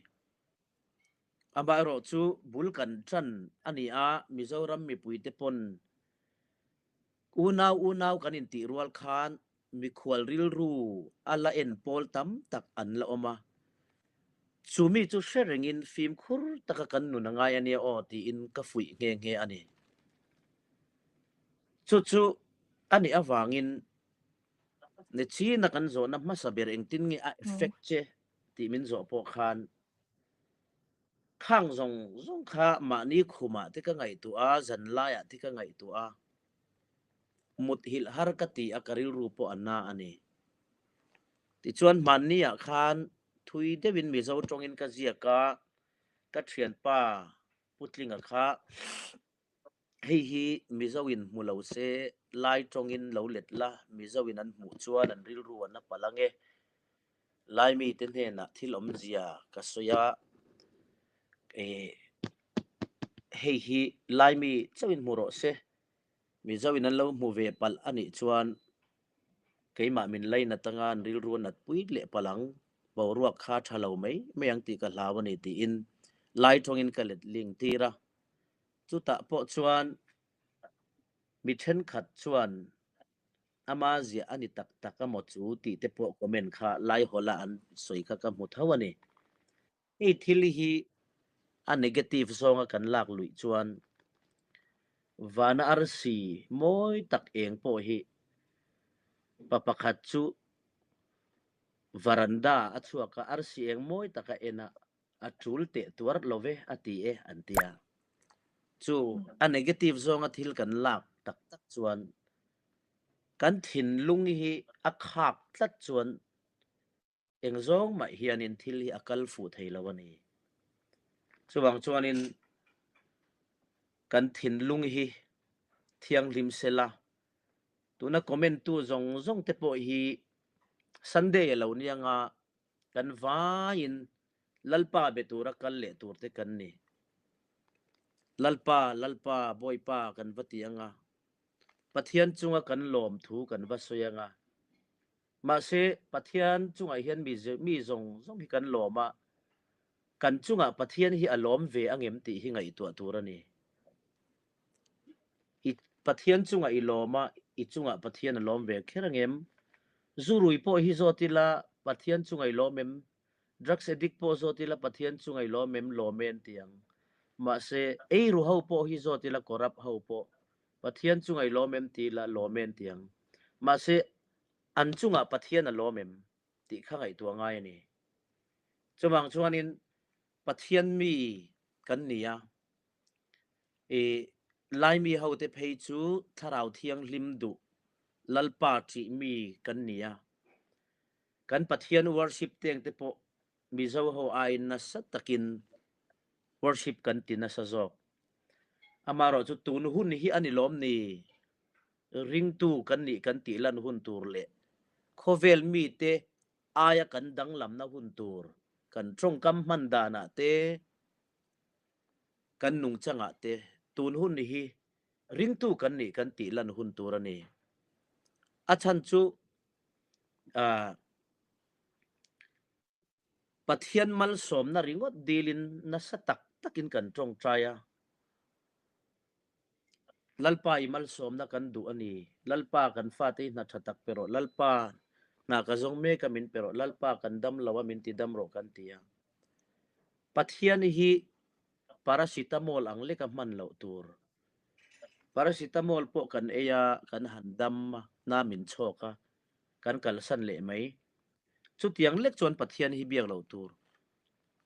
Amaherawhchu bul kan ṭan a ni a, Mizoram mipuite pawn unau unau kan intih rual khan mikhual rilru a la en pawl tam tak an la awm a. Chumi chu hre rengin fimkhur taka kan nun a ngai a nia aw, tiin ka fuih nghe nghe a ni. Chu chu a nih avangin, nechina kan zawhna hmasa ber engtin nge a effect che tih min zawh pawh khan, khang zawng zawng kha mahni khumah te ka ngaihtuah a, zanlaiah te ka ngaihtuah a, mut hilh har ka ti a, ka rilru pawh a na a ni. Tichuan hmanniah khan thui deuhin Mizo ṭawngin ka ziak a, ka ṭhianpa Pu Tlinga kha, hei hi Mizoin hmu lo se, Lai ṭawngin lo let la, Mizoin an hmuh chuan an rilru an la palh ang e. Lai mite hnenah thil awmzia ka sawi a, eh, hei hi Lai mi chauhin hmu rawh se, Mizoin an lo hmu ve palh a nih chuan, keimah min lainat anga an rilru a natpui leh palh ang, boruak kha ṭha lo mai mai ang tih ka hlau a ni, tiin Lai ṭawngin ka let lingtir a. Chutah pawh chuan mi ṭhenkhat chuan ama ziah a ni tak tak a maw chu tih te pawh comment kha Lai hawla an sawi kha ka hmu tho a ni. Hei thil hi a negative zawnga kan lak luih chuan, vana arsi mawi tak eng pawh hi pa pakhat chu veranda a chhuak a, arsi eng mawi taka en a, a tul teh tuar lo ve a ti e an ti a. Chu a negative zawnga thil kan lak tak tak chuan kan thinlung hi a khak tlat chuan eng zawng mah hianin thil hi a kal fuh thei lo a ni. Chuvang chuanin kan thinlung hi thianghlim sela, tuna comment tu zawng zawng te pawh hi Sunday a lo ni anga kan vaiin Lalpa be tura kal leh tur te kan ni. Lalpa, Lalpa, Bawipa kan va ti anga, Pathian chunga kan lawm thu kan va sawi anga. Mahse, Pathian chungah hian mi ze-, mi zawng zawng hi kan lawm a, kan chungah Pathian hi a lawm ve ang em tih hi ngaihtuah tur a ni. I Pathian chungah i lawm a, i chungah Pathian a lawm ve kher ang em? Zurui pawh hi zawt ila Pathian chunga i lawm em? Drugs addict pawh zawt ila Pathian chunga i lawm em? Lawm e an ti ang. Mahse, ei ru ho pawh hi zawt ila corrupt ho pawh Pathian chunga i lawm em ti ila lawm e an ti ang. Mahse, an chungah Pathian a lawm em tih kha ngaihtuah ngai a ni. Chuvang chuanin Pathian mi kan ni a. E, Laimi ho te phei chu Thlarau Thianghlim duh, Lalpa ṭih mi kan ni a. Kan Pathian worship teng te pawh Mizo ho aiin nasa takin worship kan ti nasa zawk. Amarawh chu tun hun hi a ni lawm ni, ringtu kan nih kan tih lan hun tur leh khawvel mite aia kan danglamna hun tur, kan ṭawngkam hman danah te, kan nungchangah te, tun hun hi ringtu kan nih kan tih lan hun tur a ni. A chhan chu, a, Pathian malsawmna ringawt dilin nasa tak takin kan ṭawngṭai a. Lalpa i malsawmna kan duh a ni. Lalpa kan fate hi hna ṭha tak pe rawh. Lalpa hna ka zawng mek a min pe rawh. Lalpa kan dam lo a min ti dam rawh kan ti a. Pathian hi paracetamol ang leka hman loh tur. Paracetamol pawh kan ei a, kan han dam a, na min chhawk a, kan kalsan leh mai. Chutiang lek chuan Pathian hi biak lo tur,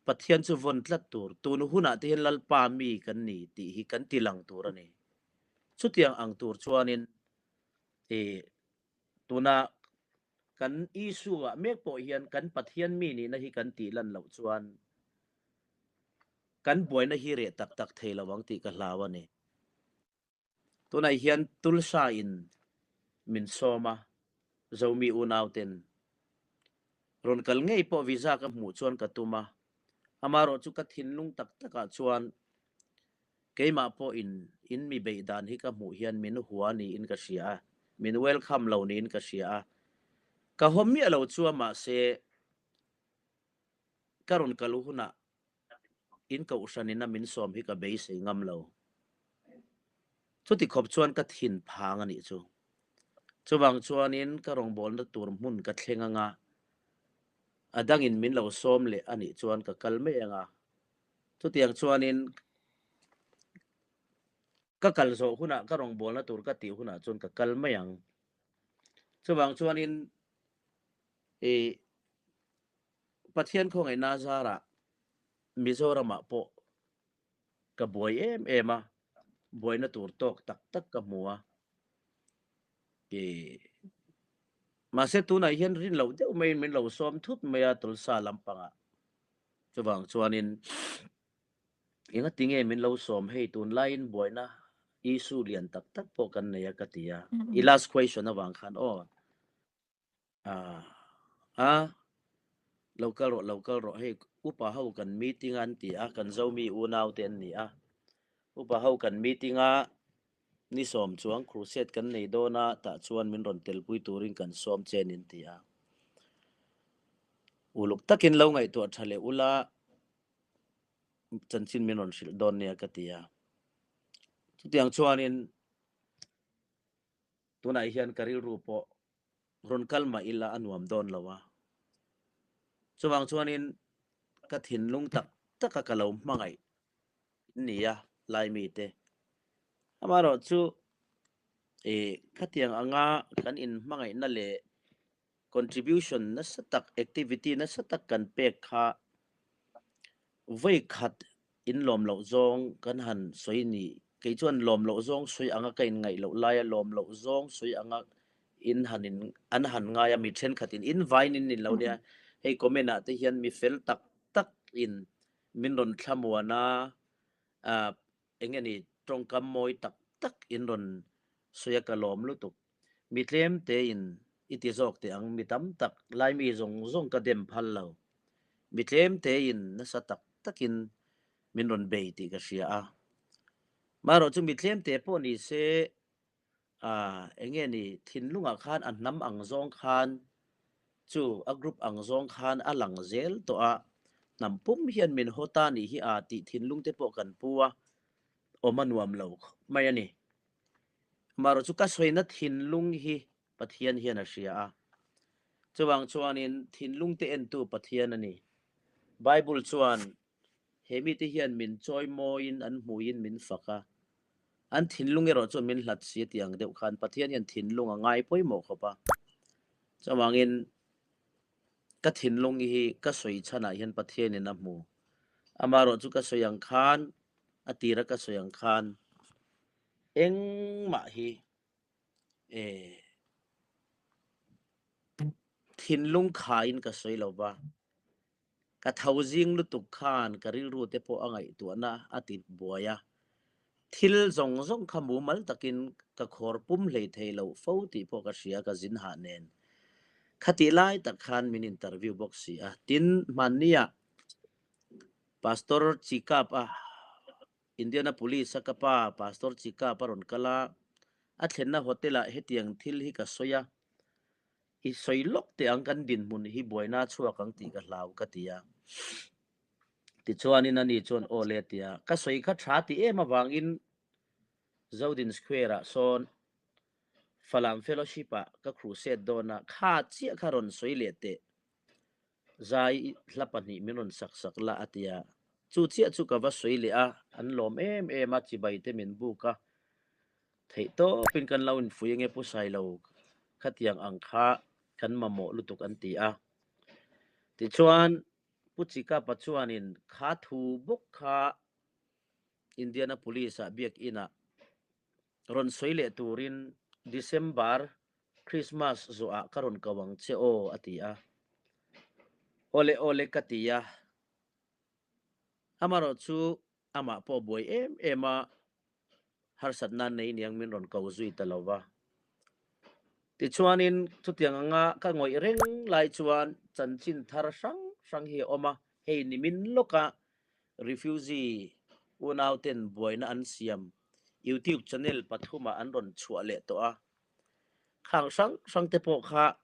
Pathian chu vawn tlat tur, tun hunah te hian Lalpa mi kan ni tih hi kan ti lang tur a ni. Chutiang ang tur chuanin, e, tuna kan issue-ah mek pawh hian kan Pathian mi nihna hi kan tih lan loh chuan kan buaina hi reh tak tak thei lo ang tih ka hlau a ni. Tunah hian Tulsa-in min sawm a, Zomi unauten. Rawn kal ngei pawh visa ka hmuh chuan ka tum a. Amarawh chu ka thinlung tak takah chuan keimah pawhin in mi beih dan hi ka hmuh hian min hua niin ka hria a, min welcome lo niin ka hria a. Ka hawm miah lo chu a, mahse, ka rawn kal hunah in kohhranin a min sawm hi ka beisei ngam lo. Chuti khawp chuan ka thin phang a nih chu. Chuvang chuanin ka rawngbawlna tur hmun ka thleng anga, a dangin min lo sawm leh a nih chuan ka kal mai anga. Chutiang chuanin ka kal zawh hunah, ka rawngbawlna tur ka tih hunah chuan ka kal mai ang. Chuvang chuanin, e, Pathian khawngaihna zarah Mizoramah pawh ka buai em em a, buaina tur tawk tak tak ka hmu a. E, mahse, tunah hian rin lo deuh maiin min lo sawm thut mai a, Tulsa lampangah. Chuvang chuanin, engatinge min lo sawm hei, tunlaiin buaina issue lian tak tak pawh kan nei a ka ti a. I last question avang khan, aw, a, a, lo kal rawh, lo kal rawh, hei, upa ho kan meeting an ti a, kan Zomi unaute an ni a. Upa ho kan meeting a, ni sawm chuang crusade kan nei dawn a, tah chuan min rawn telpui turin kan sawm che nin ti a. Uluk takin lo ngaihtuah ṭha leh ula, chanchin min rawn hrilh dawn nia ka ti a. Chutiang chuanin tunah hian ka rilru pawh rawn kal mah ila a nuam dawn lo a. Chuvang chuanin ka thinlung tak taka ka lo hmangaih nia, Laimi te. Amarawh chu, e, khatiang anga kan inhmangaihna leh contribution nasa tak, activity nasa tak kan pek kha, voi khat in lawm loh zawng kan han sawi ni, kei chuan lawm loh zawng sawi anga ka inngaih loh laia, lawm loh zawng sawi anga in han in, an han ngai a, mi ṭhenkhatin in vainin in lo nia. Hei comment-ah te hian mi fel tak tak in min rawn thlamuan a, a, eng nge ni, ṭawngkam mawi tak tak in rawn sawi a, ka lawm lutuk. Mi tlem tein i ti zawk te ang, mi tam tak, lai mi zawng zawng ka dem phal lo. Mi tlem tein nasa tak takin min rawn bei tih ka hria a. Amaherawhchu mi tlem te pawh ni se, a, eng nge ni, thinlungah khan a hnam ang zawng khan chu a group ang zawng khan a lang zel tawh a, hnam pum hian min haw ta ni hi a tih thinlung te pawh kan pu a, awm a nuam lo mai a ni. Amaherawhchu ka sawina thinlung hi Pathian hian a hria a. Chuvang chuanin thinlung te entu Pathian a ni. Bible chuan he mite hian min chawimawiin an hmuiin min fak a, an thinlung erawh chu min hlat si a tih ang deuh khan Pathian hian thinlung a ngai pawimawh khawp a. Chuvangin ka thinlung hi ka sawi chhanah hian Pathianin a hmu. Amaherawhchu ka sawi ang khan, a tira ka sawi ang khan, engmah hi, e, thinlung khain ka sawi lo va. Ka tho zing lutuk khan ka rilru te pawh a ngaihtuahna a ti buai a. Thil zawng zawng kha mumal takin ka khawr pum hlei thei lo fo tih pawh ka hria, ka zin hah nen. Khati lai tak khan min interview bawk si a. Tin, hmannia Pastor Chikap a, Indianapolis-a ka pa, Pastor Chikap a rawn kal a, a thlenna hotel-ah hetiang thil hi ka sawi a, i sawi lawk te ang, kan dinhmun hi buaina chhuak ang tih ka hlau ka ti a. Tichuanin ani chuan, aw le, a ti a. Ka sawi kha ṭha ti em avangin Zodin Square-ah sawn Falam Fellowship-ah ka crusade dawn a, kha chiah kha rawn sawi leh teh. Zai hla pahnih min rawn sak sak la a ti a. Chu chiah chu ka va sawi leh a, an lawm em em a, chibai te min buk a. Theih tawpin kan lo infui ange, pu Sailo, khatiang ang kha kan mamawh lutuk an ti a. Tichuan, Pu Chikapa chuanin kha thu bawk kha Indianapolis-a biak inah rawn sawi leh turin December Christmas zawhah ka rawn ko ang che aw a ti a. Awle, awle ka ti a. Amaherawhchu amah pawh buai em em a, harsatna nei niang min rawn ko zui ta lo va. Tichuanin chutiang anga ka ngawih reng lai chuan chanchin thar hrang hrang hi a awm a, hei nimin lawka refugee unauten buaina an siam YouTube channel pathuma an rawn chhuah leh tawh a. Khang hrang hrang te pawh kha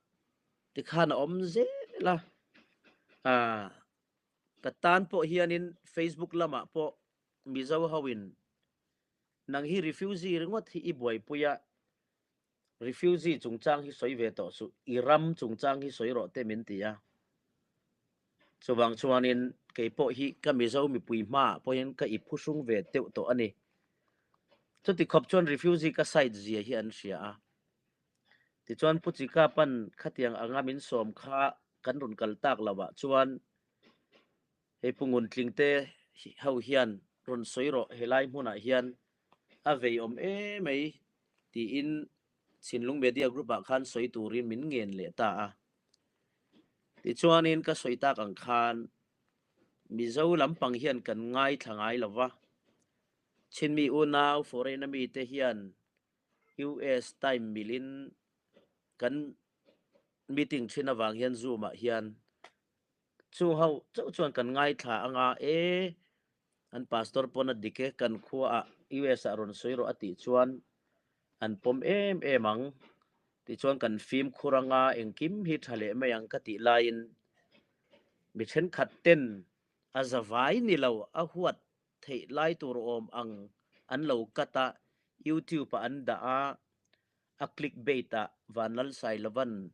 tikhan a awm zel a. A, ka tan pawh hianin Facebook lamah pawh Mizo hoin, nang hi refugee ringawt hi i buaipui a, refugee chungchang hi sawi ve tawh suh, i ram chungchang hi sawi rawh te min ti a. Chuvang chuanin kei pawh hi ka Mizo mipui hma pawh hian ka i phuhrung ve teuh tawh a ni. Chuti khawp chuan refugee ka side zia hi an hria a. Tichuan Pu Chikapan khatiang anga min sawm kha kan rawn kal tak lovah chuan hei Pu Nguntlingte ho hian rawn sawi rawh, helai hmunah hian a vei awm em mai, tiin Chinlung Media Group-ah khan sawi turin min ngen leh ta a. Tichuanin ka sawi tak ang khan Mizo lampang hian kan ngaithla ngai lo va. Chin mi unau, foreign-a mite hian U S time milin kan meeting ṭhin avang hian Zoom-ah hian chung ho chauh chuan kan ngaithla anga, e, an pastor pawn a dik e, kan khuaah U S-ah rawn sawi rawh a tih chuan an pawm em em ang. Tichuan kan fimkhur anga engkim hi ṭha leh mai ang ka tih laiin mi ṭhenkhat ten a zavai ni lo, a huat theih lai tur awm ang an lo cut a, YouTube-ah an dah a, a clickbait-ah Vanlal Sailovan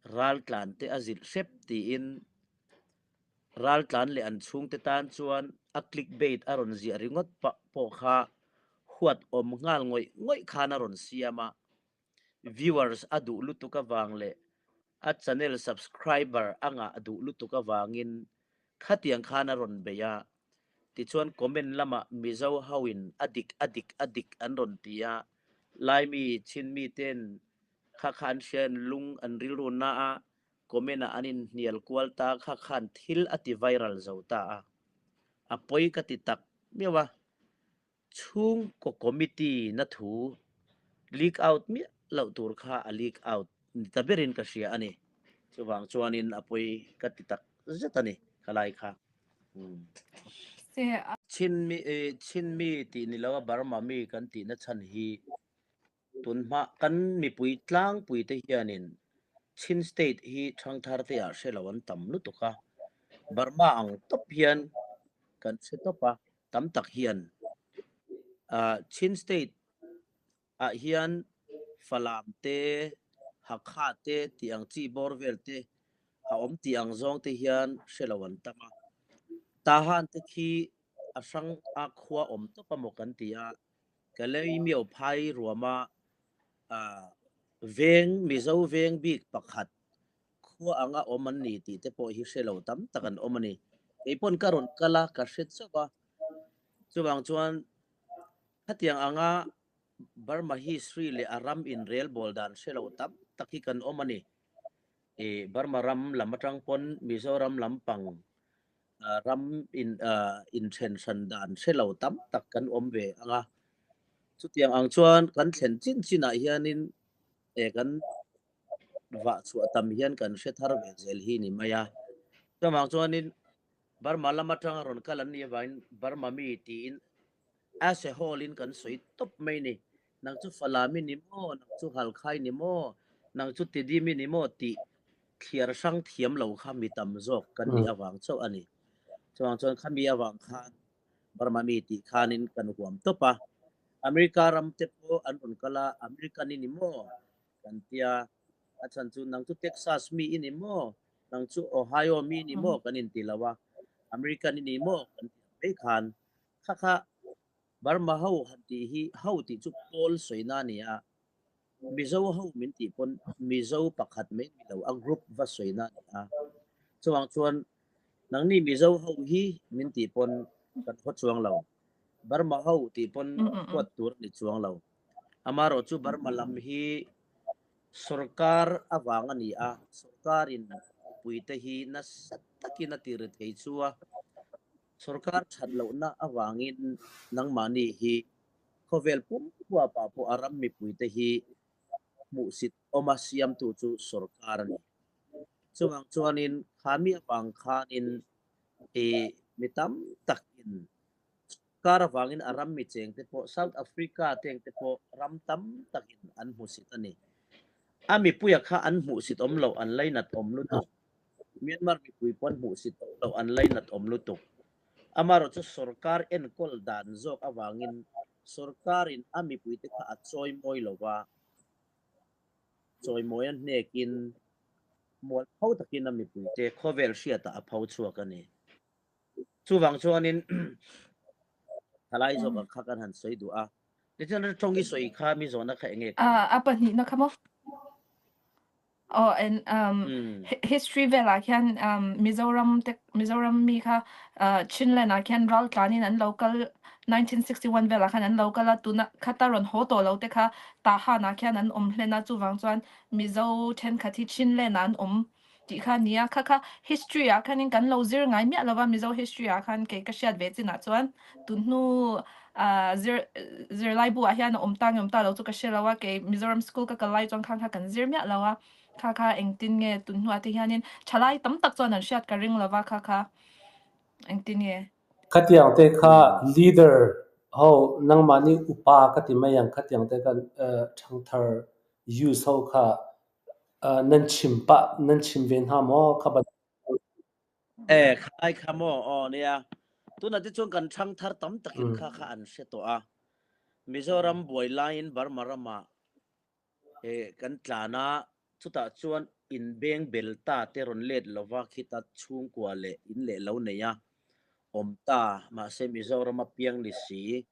raltlan te a zilh hrep tiin raltlan leh an chhungte tan chuan a clickbait a rawn ziah ringawt pah pawh kha huat awm nghal ngawih ngawih khan a rawn siam a, viewers a duh lutuk avang leh a channel subscriber anga a duh lutuk avangin khatiang khan a rawn bei a. Tichuan comment lama Mizo hoin a dik, a dik, a dik an rawn ti a. Laimi, Chin mi ten kha khan hriat lung an rilru na a, comment a an inhnial kual ta, kha khan thil a ti viral zo ta a. A pawi ka ti tak miau a. Chhungkaw committee na thu leak out miah loh tur kha a leak out ni ta berin ka hria a ni. Chuvang chuanin a pawi ka ti tak zet a ni, kha lai kha. Hmm. Se, a- Chin mi, eh, Chin mi tih ni lo a, Burma mi kan tihna chhan hi tun hma kan mipui tlangpui te hianin Chin State hi Thangthar te ah hre lo an tam lutuk a. Burma ang tawp hian kan hre tawp a, tam tak hian, ah, Chin State ah hian Falam te, Hakha te tih ang chi bawr vel te a awm tih ang zawng te hian hre lo an tam a. Tahan te khi a hrang a khua awm tawp a maw kan ti a. Kalay Miao phai ruama, a, veng, Mizo veng bik pakhat khua anga awm an ni tih te pawh hi hre lo tam tak an awm a ni. Kei pawn ka rawn kal a, ka hre chauh a. Chuvang chuan khatiang anga Burma history leh a ram inrel bawl dan hre lo tam tak hi kan awm a ni. E, Burma ram lam aṭang pawn Mizoram lampang, a, ram in, a, inṭhen hran dan hre lo tam tak kan awm ve ang a. Chutiang ang chuan kan thlen chin chinah hianin, e, kan vah chhuah tam hian kan hre thar ve zel hi ni mai a. Chuvang chuanin Burma lam aṭanga rawn kal an ni avangin Burma mi tiin as a whole in kan sawi tawp mai ni. Nang chu Falami ni maw, nang chu Halkhai ni maw, nang chu Tidimi ni maw tih thliar hrang thiam lo kha mi tam zawk kan ni, mm, avang chauh a ni. Chuvang chuan khami avang khan Burma mi tih khanin kan huam tawp a. America ram te pawh an rawn kal a, American i ni maw kan ti a. A chhan chu nang chu Texas mi i ni maw, nang chu Ohio mi ni maw, mm, kan inti lo a. American i ni maw kan ti mai khan. Kha kha Burma ho han tih hi, ho tih chu pawl sawina a ni a. Mizo ho min tih pawn Mizo pakhat mai ni lo, a group va sawina a ni a. Chuvang chuan nangni Mizo ho hi min tih pawn kan haw chuang lo. Burma ho tih pawn, mm, mm, mm, huat tur ni chuang lo. Amarawh chu Burma lam hi sorkar avang a ni a, sorkarin mipuite hi nasa takin a tirithei chu a. Sorkar ṭhat lohna avangin nangmahni hi khawvel pum huapa pawh a ram mipuite hi hmuhsit awma siamtu chu sorkar a ni. Chuvang chuanin khami avang khanin, e, mi tam takin sorkar avangin a ram mi cheng te pawh, South Africa teng te pawh ram tam takin an hmusit a ni. A mipuia kha an hmuhsit awm lo, an lainat awm lutuk. Myanmar mipui pawn hmuhsit awm lo, an lainat awm lutuk. Amarawh chu sorkar enkawl dan zawk avangin sorkarin a mipuite kha a chawimawi lo va, chawimawi an hnekin mualpho takin a mipuite khawvel hriatah a pho chhuak a ni. Chuvang chuanin thalai zawka kha kan han sawi duh a. Nitin ṭawng i sawi kha mi zawna kha eng nge? Ah, a pahnihna kha maw? Oh, and, um, hmm, hi-, history vela khian, um, Mizoram te, Mizoram mi kha, uh, Chinland a khian ral tlanin an lo kal, nineteen sixty-one vela khan an lo kal a, tuna khata rawn haw tawh lo te kha Tahana khian an awm hlen a, chuvang chuan Mizo ṭhenkhat hi Chinland a an awm tih kha nia. Kha kha history a khanin kan lo zir ngai miah lo va, Mizo history a khan kei ka hriat ve chinah chuan tunhnu, ah, zir, zirlaibu ah hian a awm ta nge awm ta lo chu ka hre lo a, kei Mizoram school ka kal lai chuan khang kha kan zir miah lo a. Kha kha engtin nge tunhnu a te hianin ṭhalai tam tak chuan an hriat ka ring lo va, kha kha engtin nge? Khatiang te kha, hmm, leader ho, nangmahni upa ka ti mai ang, khatiang te kha, eh, Thangthar youth ho kha, eh, nan chhim pa, nan chhim ve hna maw? Kha ba- Eh, khai kha maw, aw, nia. Tuna te chuan kan Thangthar tam takin, mm, kha kha an hre tawh a. Mizoram buai laiin Burma rama, eh, kan tlan a, chutah chuan inbeng bel ta te rawn let lova khita chhungkua leh in leh lo neia awm ta, mahse Mizorama piang ni si.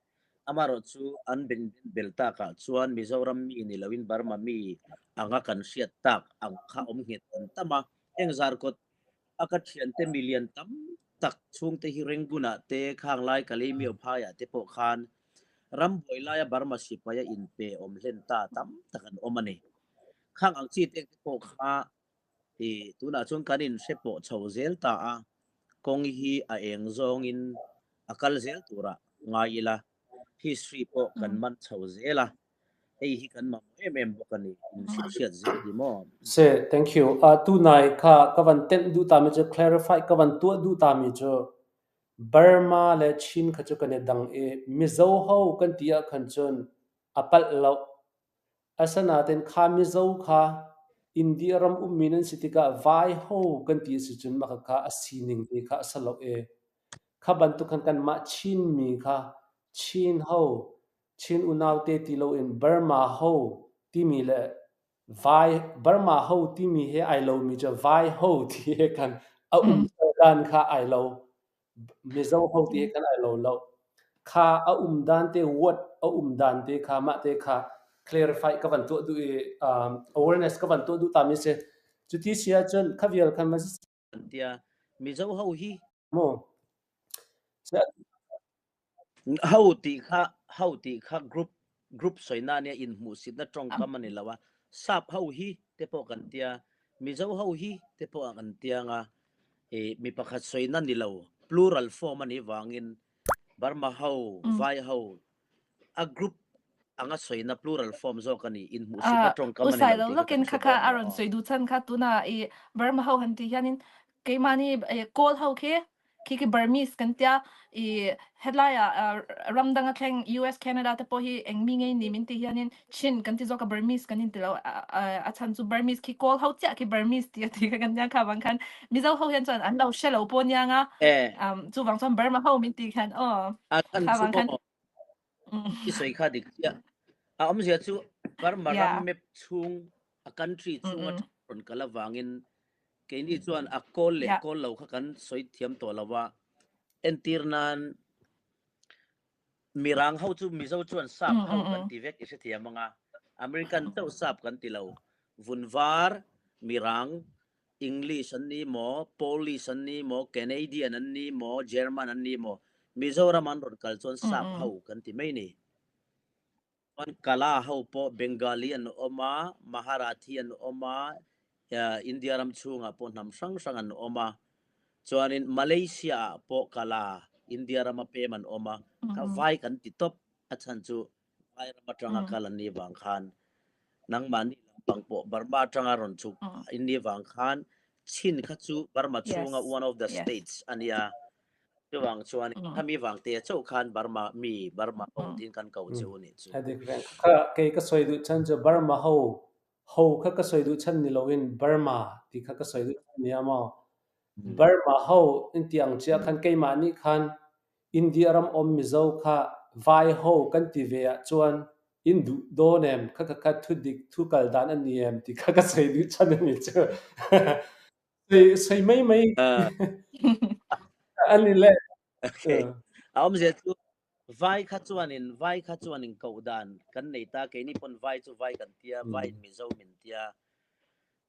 Amarawh chu an beng bel takah chuan Mizoram mi ni loin Burma mi anga kan hriat tak ang kha awm nghet kan tam a. Eng zar kot a ka ṭhiante mi lian tam tak chhungte hi Renguna te, khanglai Kalaymyo phaia te pawh khan ram buoi laia Burma sipaia inpe awm hlen ta tam tak an awm a ni. Khang ang chi te pawh kha i tuna chuan kan inhre pawh chho zel ta a, kawng hi a eng zawngin a kal zel tura ngai ila, history pawh kan man chho zel a, hei hi kan mamawh em em bawk a ni, inhriat zel hi maw. Se, thank you. A tunai kha ka van ten duh ta mi chu, clarify ka van tuah duh ta mi chu, Burma le Chin kha chu kan dang e, Mizo ho kan ti a khan chun a palh lo. A sana ten kha Mizo kha India ram um mi nan si tika vai ho kan ti si chun ma kha kha a si ning ti kha a sa lo e. Kha bantuk khan kan ma Chin mi kha Chin ho, Chin unau te ti lo in Burma ho ti mi le vai, Burma ho ti mi he ai lo mi chu vai ho ti he khan a um dan kha ai lo. Mizo ho ti he khan ai lo lo. Kha a um dan te, what a um dan te kha, ma te kha clarify ka van tuah duh i, um, awareness ka van tuah duh ta mi se. Chuti sia chun kha vial khan ma se. Tia Mizo ho hi maw. Ho ti kha, ho ti kha group, group sawina nia, inhmuhsitna ṭawngkam a ni lo a. Sap ho hi te pawh kan tia, Mizo ho hi te pawh kan ti ang a. E, mi pakhat sawina ni lo, plural form a ni vangin Burma ho, vai ho, a group anga sawina plural form zawk a ni, inhmuhsitna ṭawngkam a ni lo. Usai lo lokin kha kha a rawn sawi duh chhan kha tuna i Burma ho han ti hianin keimahni, e, Kawl ho khi, khi khi Burmese kan tia, i, hetlai a, a, ram danga thleng U S, Canada te pawh hi eng mi nge ni min ti hianin Chin kan ti zawk a, Burmese kan inti lo, a, a, a chhan chu Burmese khi Kawl ho chiah khi Burmese ti a ti kha kan tia kha vang khan Mizo ho hian chuan an lo hre lo pawh niang a. E. Um, chu vang chuan Burma ho min ti khan, aw. A chhan kha chu vang khan maw. I sawi kha dik tia. A awmzia chu Burma ram map chhung, a country chhunga rawn kal avangin keini chuan a Kawl leh Kawl lo kha kan sawi thiam tawh lo a. Entir nan Mirang ho chu Mizo chuan sap ho kan ti vek i hrethiam ang a. American chauh sap kan ti lo. Vunvar, Mirang, English an ni maw, Polish an ni maw, Canadian an ni maw, German an ni maw, Mizoram an rawn kal chuan sap ho kan ti mai ni. Chuan Kala ho pawh Bengali an awm a, Marathi an awm a, eh, India ram chhungah pawh hnam hrang hrang an awm a. Chuanin Malaysia ah pawh Kala, India rama pem an awm a. Kha vai kan ti tawp a chhan chu vai ram aṭanga kal an ni vang khan, nangmahni lampang pawh Burma aṭanga rawn chhuk in ni vang khan, Chin kha chu Burma chhunga one of the states a nia. Chuvang chuan khami vang te chauh khan Burma mi, Burma ho tiin kan ko cheu a ni chu. A dik reng. Kha kei ka sawi duh chhan chu Burma ho, ho kha ka sawi duh chhan ni loin Burma ti kha ka sawi duh chhan nia maw. Burma ho in ti ang chia khan keimahni khan India ram awm Mizo kha vai ho kan ti ve a chuan in duh dawn em, kha kha kha thudik thu kal dan a ni em ti kha ka sawi duh chhan a ni chu. Sawi, sawi mai mai. A ni le. Okay. A awmzia chu vai kha chuanin, vai kha chuanin koh dan kan nei ta, keini pawn vai chu vai kan tia, vai in Mizo min tia.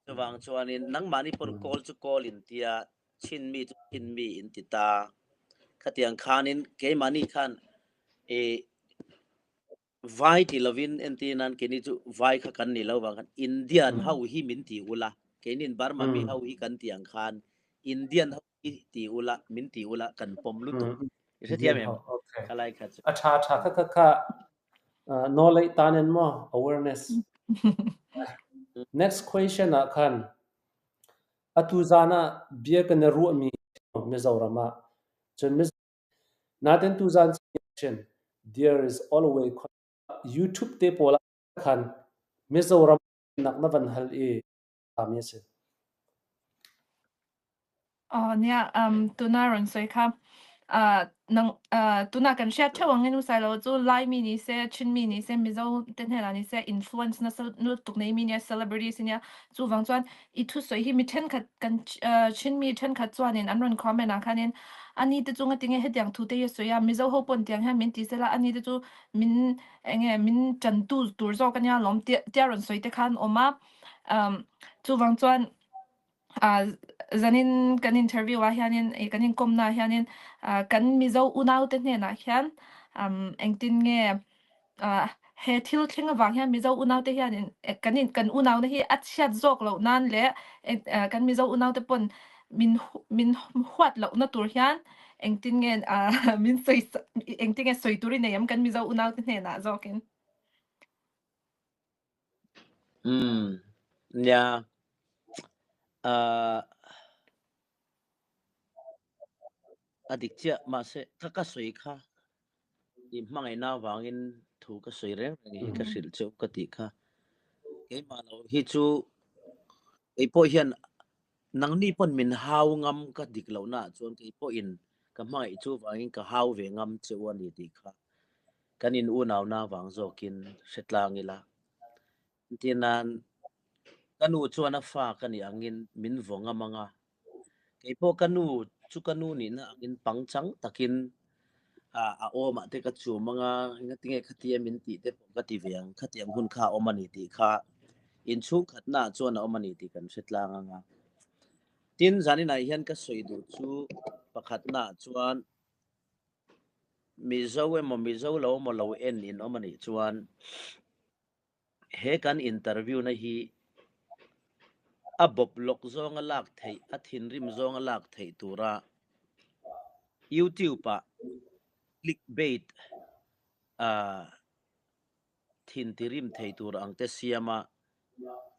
Chuvang chuanin nangmahni pawn Kawl chu Kawl in tia, Chin mi chu Chin mi in ti ta. Khatiang khanin keimahni khan, e, vai ti lovin entir nan keini chu vai kha kan ni lo vang khan Indian ho hi min ti ula. Keinin Burma mi ho hi kan ti ang khan Indian ho hi ti ula, min ti ula kan pawm lutuk. I hre thiam em? Kha lai kha chu. A ṭha ṭha kha kha kha, uh, naw lei tan en maw, awareness. Next question ah khan, a tu zana biak a na ruah mi Mizorama. Chun Miz-, naten tu zan chen, there is always con-, YouTube te pawla khan Mizoram nakna van hal e, a mi se. Aw, nia, um, tuna rawn sawi kha. ah, nang, ah, tuna kan hriat ṭheuh angin u Sailo chu Lai mi ni se, Chin mi ni se, Mizo te hnena ni se, influence nasa lutuk nei mi nia, celebrities nia. Chuvang chuan i thusawi hi mi ṭhenkhat kan, ah, Chin mi ṭhenkhat chuanin an rawn comment a khanin, ani te chu ngatinge hetiang thu te hi a sawi a, Mizo ho pawn tiang hian min ti sela, ani te chu min, eng nge, min ṭantu tur zawk a nia lawm tia, tia rawn sawi te khan awm a. Um, chuvang chuan, ah, zanin kan interview a hianin, eh, kan inkawmna hianin, ah, kan Mizo unaute hnenah hian, um, engtin nge, ah, he thil thleng avang hian Mizo unaute hianin, eh, kan in, kan unauna hi a chhiat zawk loh nan leh, eh, ah, kan Mizo unaute pawn min hu-, min huat lohna tur hian engtin nge, ah, min sawi sa-, engtin nge sawi tur i nei em kan Mizo unaute hnenah zawkin? Hmm. Nia. Ah, a dik chiah, mahse, kha ka sawi kha. I hmangaihna vangin thu ka sawi reng reng hi ka hrilh cheu ka tih kha. Keimah lo hi chu, kei pawh hian nangni pawn min hau ngam ka dik lohna chuan kei pawhin ka hmangaih chu vangin ka hau ve ngam cheu a ni tih kha. Kan inunauna vang zawkin hre tlang ila. Tinan ka nu chuan a fa ka nih angin min vawng a mang a. Kei pawh ka nu chu ka nu nihna angin pangchang takin, a, a awmah te ka chuh mang a, engatinge khatia min tih te pawh ka ti ve ang, khatiang hun kha a awm a ni tih kha inchhung khatna chuan a awm a ni tih kan hre tlang ang a. Tin, zaninah hian ka sawi duh chu pakhatna chuan Mizo emaw, Mizo lo emaw lo en in awm a nih chuan, he kan interview-na hi a bawp lawk zawnga lak theih, a thinrim zawnga lak theih tura YouTube-ah clickbait, a, thin tirim thei tur ang te siama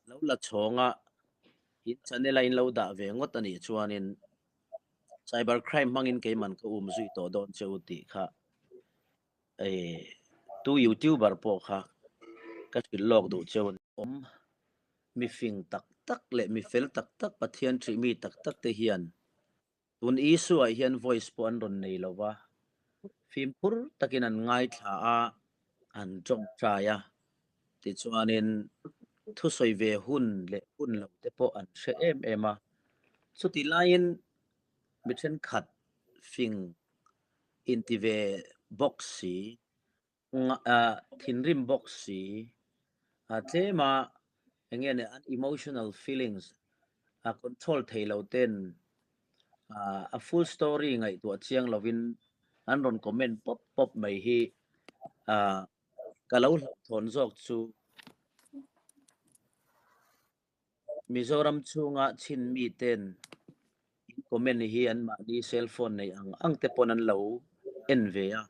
lo la chhawnga in channel-a in lo dah ve ngawt a nih chuanin cyber crime hmangin keiman ka um zui tawh dawn che u tih kha, eh, tu YouTuber pawh kha ka hrilh lawk duh che u. Awm mi fing tak tak leh mi fel tak tak, Pathian ṭih mi tak tak te hian tun issue-ah hian voice pawh an rawn nei lo va, fimkhur takin an ngaithla a, an ṭawngṭai a, tichuanin thusawi ve hun leh hun lo te pawh an hre em em a. Chuti laiin mi ṭhenkhat fing inti ve bawk si, nga-, a, thinrim bawk si, a, tlema, eng nge ni, an emotional feelings, a, control thei lo ten, a, a full story ngaihtuah chiang lovin an rawn comment pawp pawp mai hi, a, ka lo hlauhthawn zawk chu Mizoram chhunga Chin mi ten in comment hi anmahni cell phone nei ang ang te pawn an lo en ve a.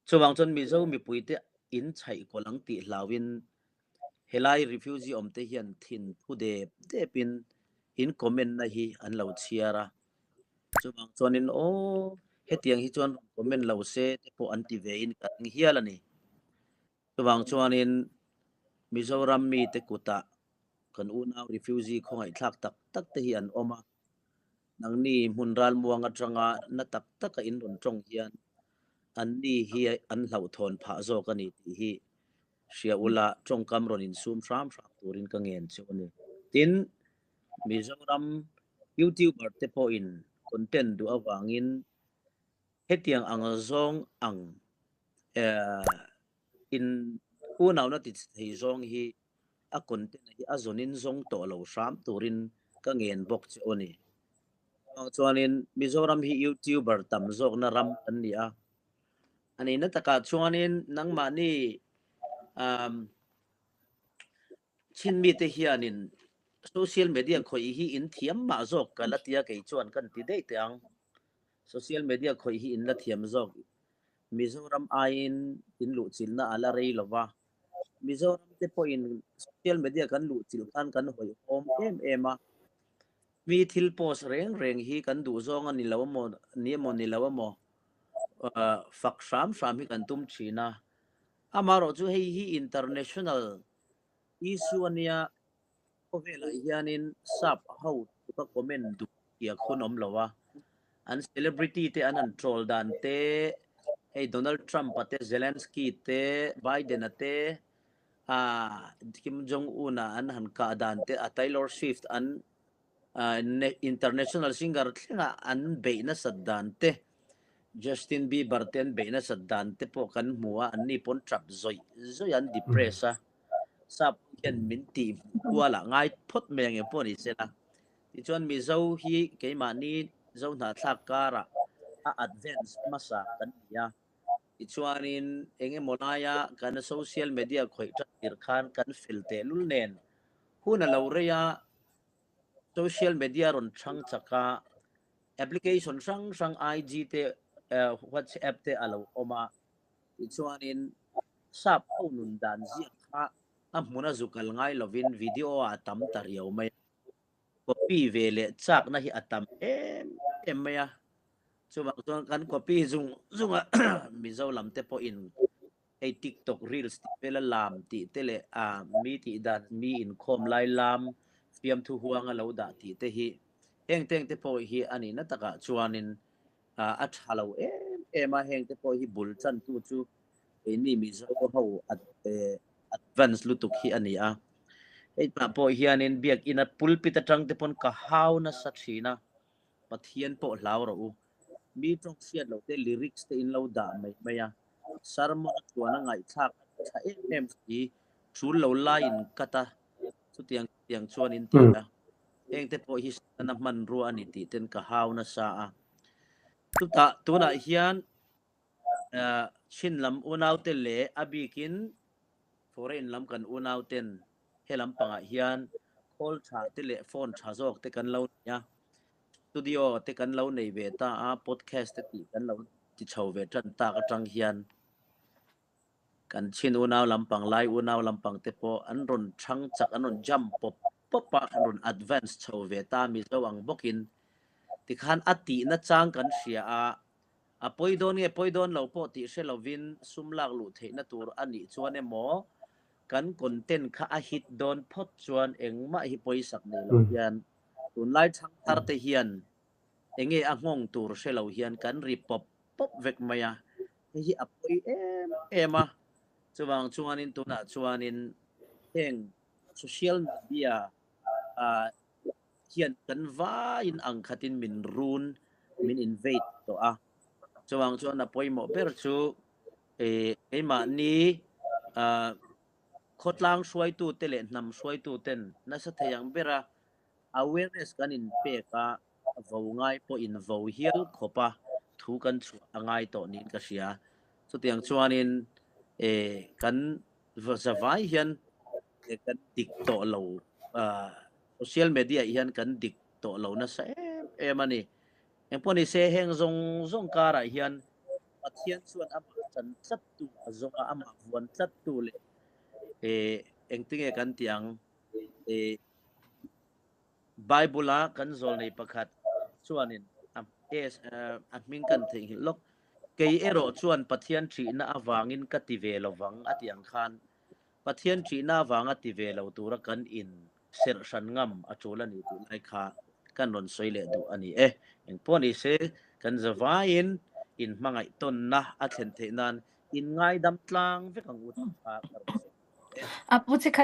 Chuvang chuan Mizo mipui te in chhaih kawl ang tih hlauin helai refugee awm te hian thin phu dep depin in comment-na hi an lo chhiar a. Chuvang chuanin, aw, hetiang hi chuan comment lo se te pawh an ti ve in ka ring hial a ni. Chuvang chuanin Mizoram mi te kutah kan unau refugee khawngaihthlak tak tak te hi an awm a. Nangni hmun Ralmuang aṭanga na tak taka in rawn ṭawng hian anni hi an hlauhthawn phah zawk a ni tih hi hria ula, ṭawngkam rawn insum hram hram turin ka ngen cheu a ni. Tin, Mizoram YouTuber te pawhin content duh avangin hetiang ang zawng ang, eh, in unauna ti thei zawng hi a content hi a zawnin zawng tawh lo hram turin ka ngen bawk che u a ni. Chuanin Mizoram hi YouTuber tam zawkna ram kan ni a. A nihna takah chuanin nangmahni, um, Chin mite hianin social media khawih hi in thiam mah zawk ka la tia, kei chuan kan ti daih teh ang. Social media khawih hi in la thiam zawk. Mizoram aiin in luhchilhna a la rei lo va. Mizoram te pawhin social media kan luhchilh khan kan hawi awm em em a. Mi thil post reng reng hi kan duh zawng a ni lo emaw, ni emaw, ni lo emaw, ah, fak hram hram hi kan tum ṭhin a. Amaherawhchu hei hi international issue a nia, khawvelah hianin sap ho tuka comment duh kiak hun awm lo a. An celebrity te an han troll dan te, hei Donald Trump a te, Zelensky te, Biden a te, a, Kim Jong Un a an han kah dan te, a Taylor Swift an, a, ne-, international singer thlenga an beihna sat dan te, Justin Bieber te an beihna sat dan te pawh kan hmu a, an ni pawh an ṭap zoi zoi, an depress a. Sap hian min tih kual a ngai phawt mai ang e pawh ni sela. Tichuan Mizo hi keimahni Zo hnathlak kara a advance hmasa kan ni a. Tichuanin eng emaw laia kan social media khawih ṭan tir khan kan fel teh lul nen. Hun a lo rei a, social media rawn ṭhang chak a, application hrang hrang I G te, eh, WhatsApp te a lo awm a. Tichuanin sap ho nun dan ziak kha a hmuna zu kal ngai lovin video a tam ta riau mai. Copy ve leh chakna hi a tam em em mai a. Chuvang chuan kan copy zung zung a, Mizo lam te pawhin hei TikTok Reels tih vela lam tih te leh, a, mi tih dan, mi inkhawm lai lam, fiamthu huang a lo dah tih te hi, heng teng te pawh hi a nihna takah chuanin, a, a ṭha lo em em a, heng te pawh hi bul chantu chu keini Mizo ho ad-, eh, advance lutuk hi a ni a. Hei ta pawh hianin biak ina pulpit aṭang te pawn ka hau nasa ṭhin a. Pathian pawh hlau rawh u. Mi ṭawng hriat lo te lyrics te in lo dah mai mai a. Sermon a chuan a ngaihthlak ṭha em em si, ṭul lo laiin cut a. Chutiang tiang chuan in ti a. Heng te pawh hi Setana hmanrua a ni tih ten ka hau nasa a. Chutah tunah hian, eh, Chin lam unau te leh a bikin foreign lam kan unau ten he lampangah hian call ṭha te leh phone ṭha zawk te kan lo nei a, studio te kan lo nei ve ta a, podcast te tih kan lo ti chho ve ṭan tak aṭang hian kan Chin unau lampang, Lai unau lampang te pawh an rawn ṭhang chak, an rawn jump pawp pawp a, an rawn advance chho ve ta, Mizo ang bawkin. Tikhan a tihna chang kan hria a, a pawi dawn nge pawi dawn lo pawh tih hre lovin, sum lak luh theihna tur a nih chuan emaw, kan content kha a hit dawn phawt chuan engmah hi pawisak nei lo hian, tunlai ṭhang thar te hian eng nge a nghawng tur hre lo hian kan ri pawp pawp vek mai a. Hei hi a pawi em em a. Chuvang chuanin tunah chuanin heng social media, a, hian kan vaiin ang khatin min run, min invade tawh a. Chuvang chuan a pawimawh ber chu, eh, keimahni, a, khawtlang hruaitu te leh hnam hruaitu ten nasa thei ang bera awareness kan inpek a, vo ngai pawhin vo hial khawpa thu kan chhuah a ngai tawh niin ka hria. Chutiang chuanin, eh, kan va-, zavai hian, eh, kan dik tawh lo, ah, social media hian kan dik tawh lo nasa em em a ni. Engpawh ni se, heng zawng zawng karah hian Pathian chuan amah ṭan tlattu a zawng a, amah vuan tlattu leh, eh, engtinge kan tih ang, eh, Bible-a kan zawlnei pakhat chuanin a, eh, a hming kan theihnghilh lawk. Kei erawh chuan Pathian ṭihna avangin ka ti ve lo vang a tih ang khan, Pathian ṭihna avanga ti ve lo tura kan inserh hran ngam a ṭul a ni tih lai kha kan rawn sawi leh duh a ni e. Engpawh ni se, kan zavaiin inhmangaih tawnna a thlen theih nan inngaidam tlang vek ang u tih kha ka rawn sawi. A pu, che khat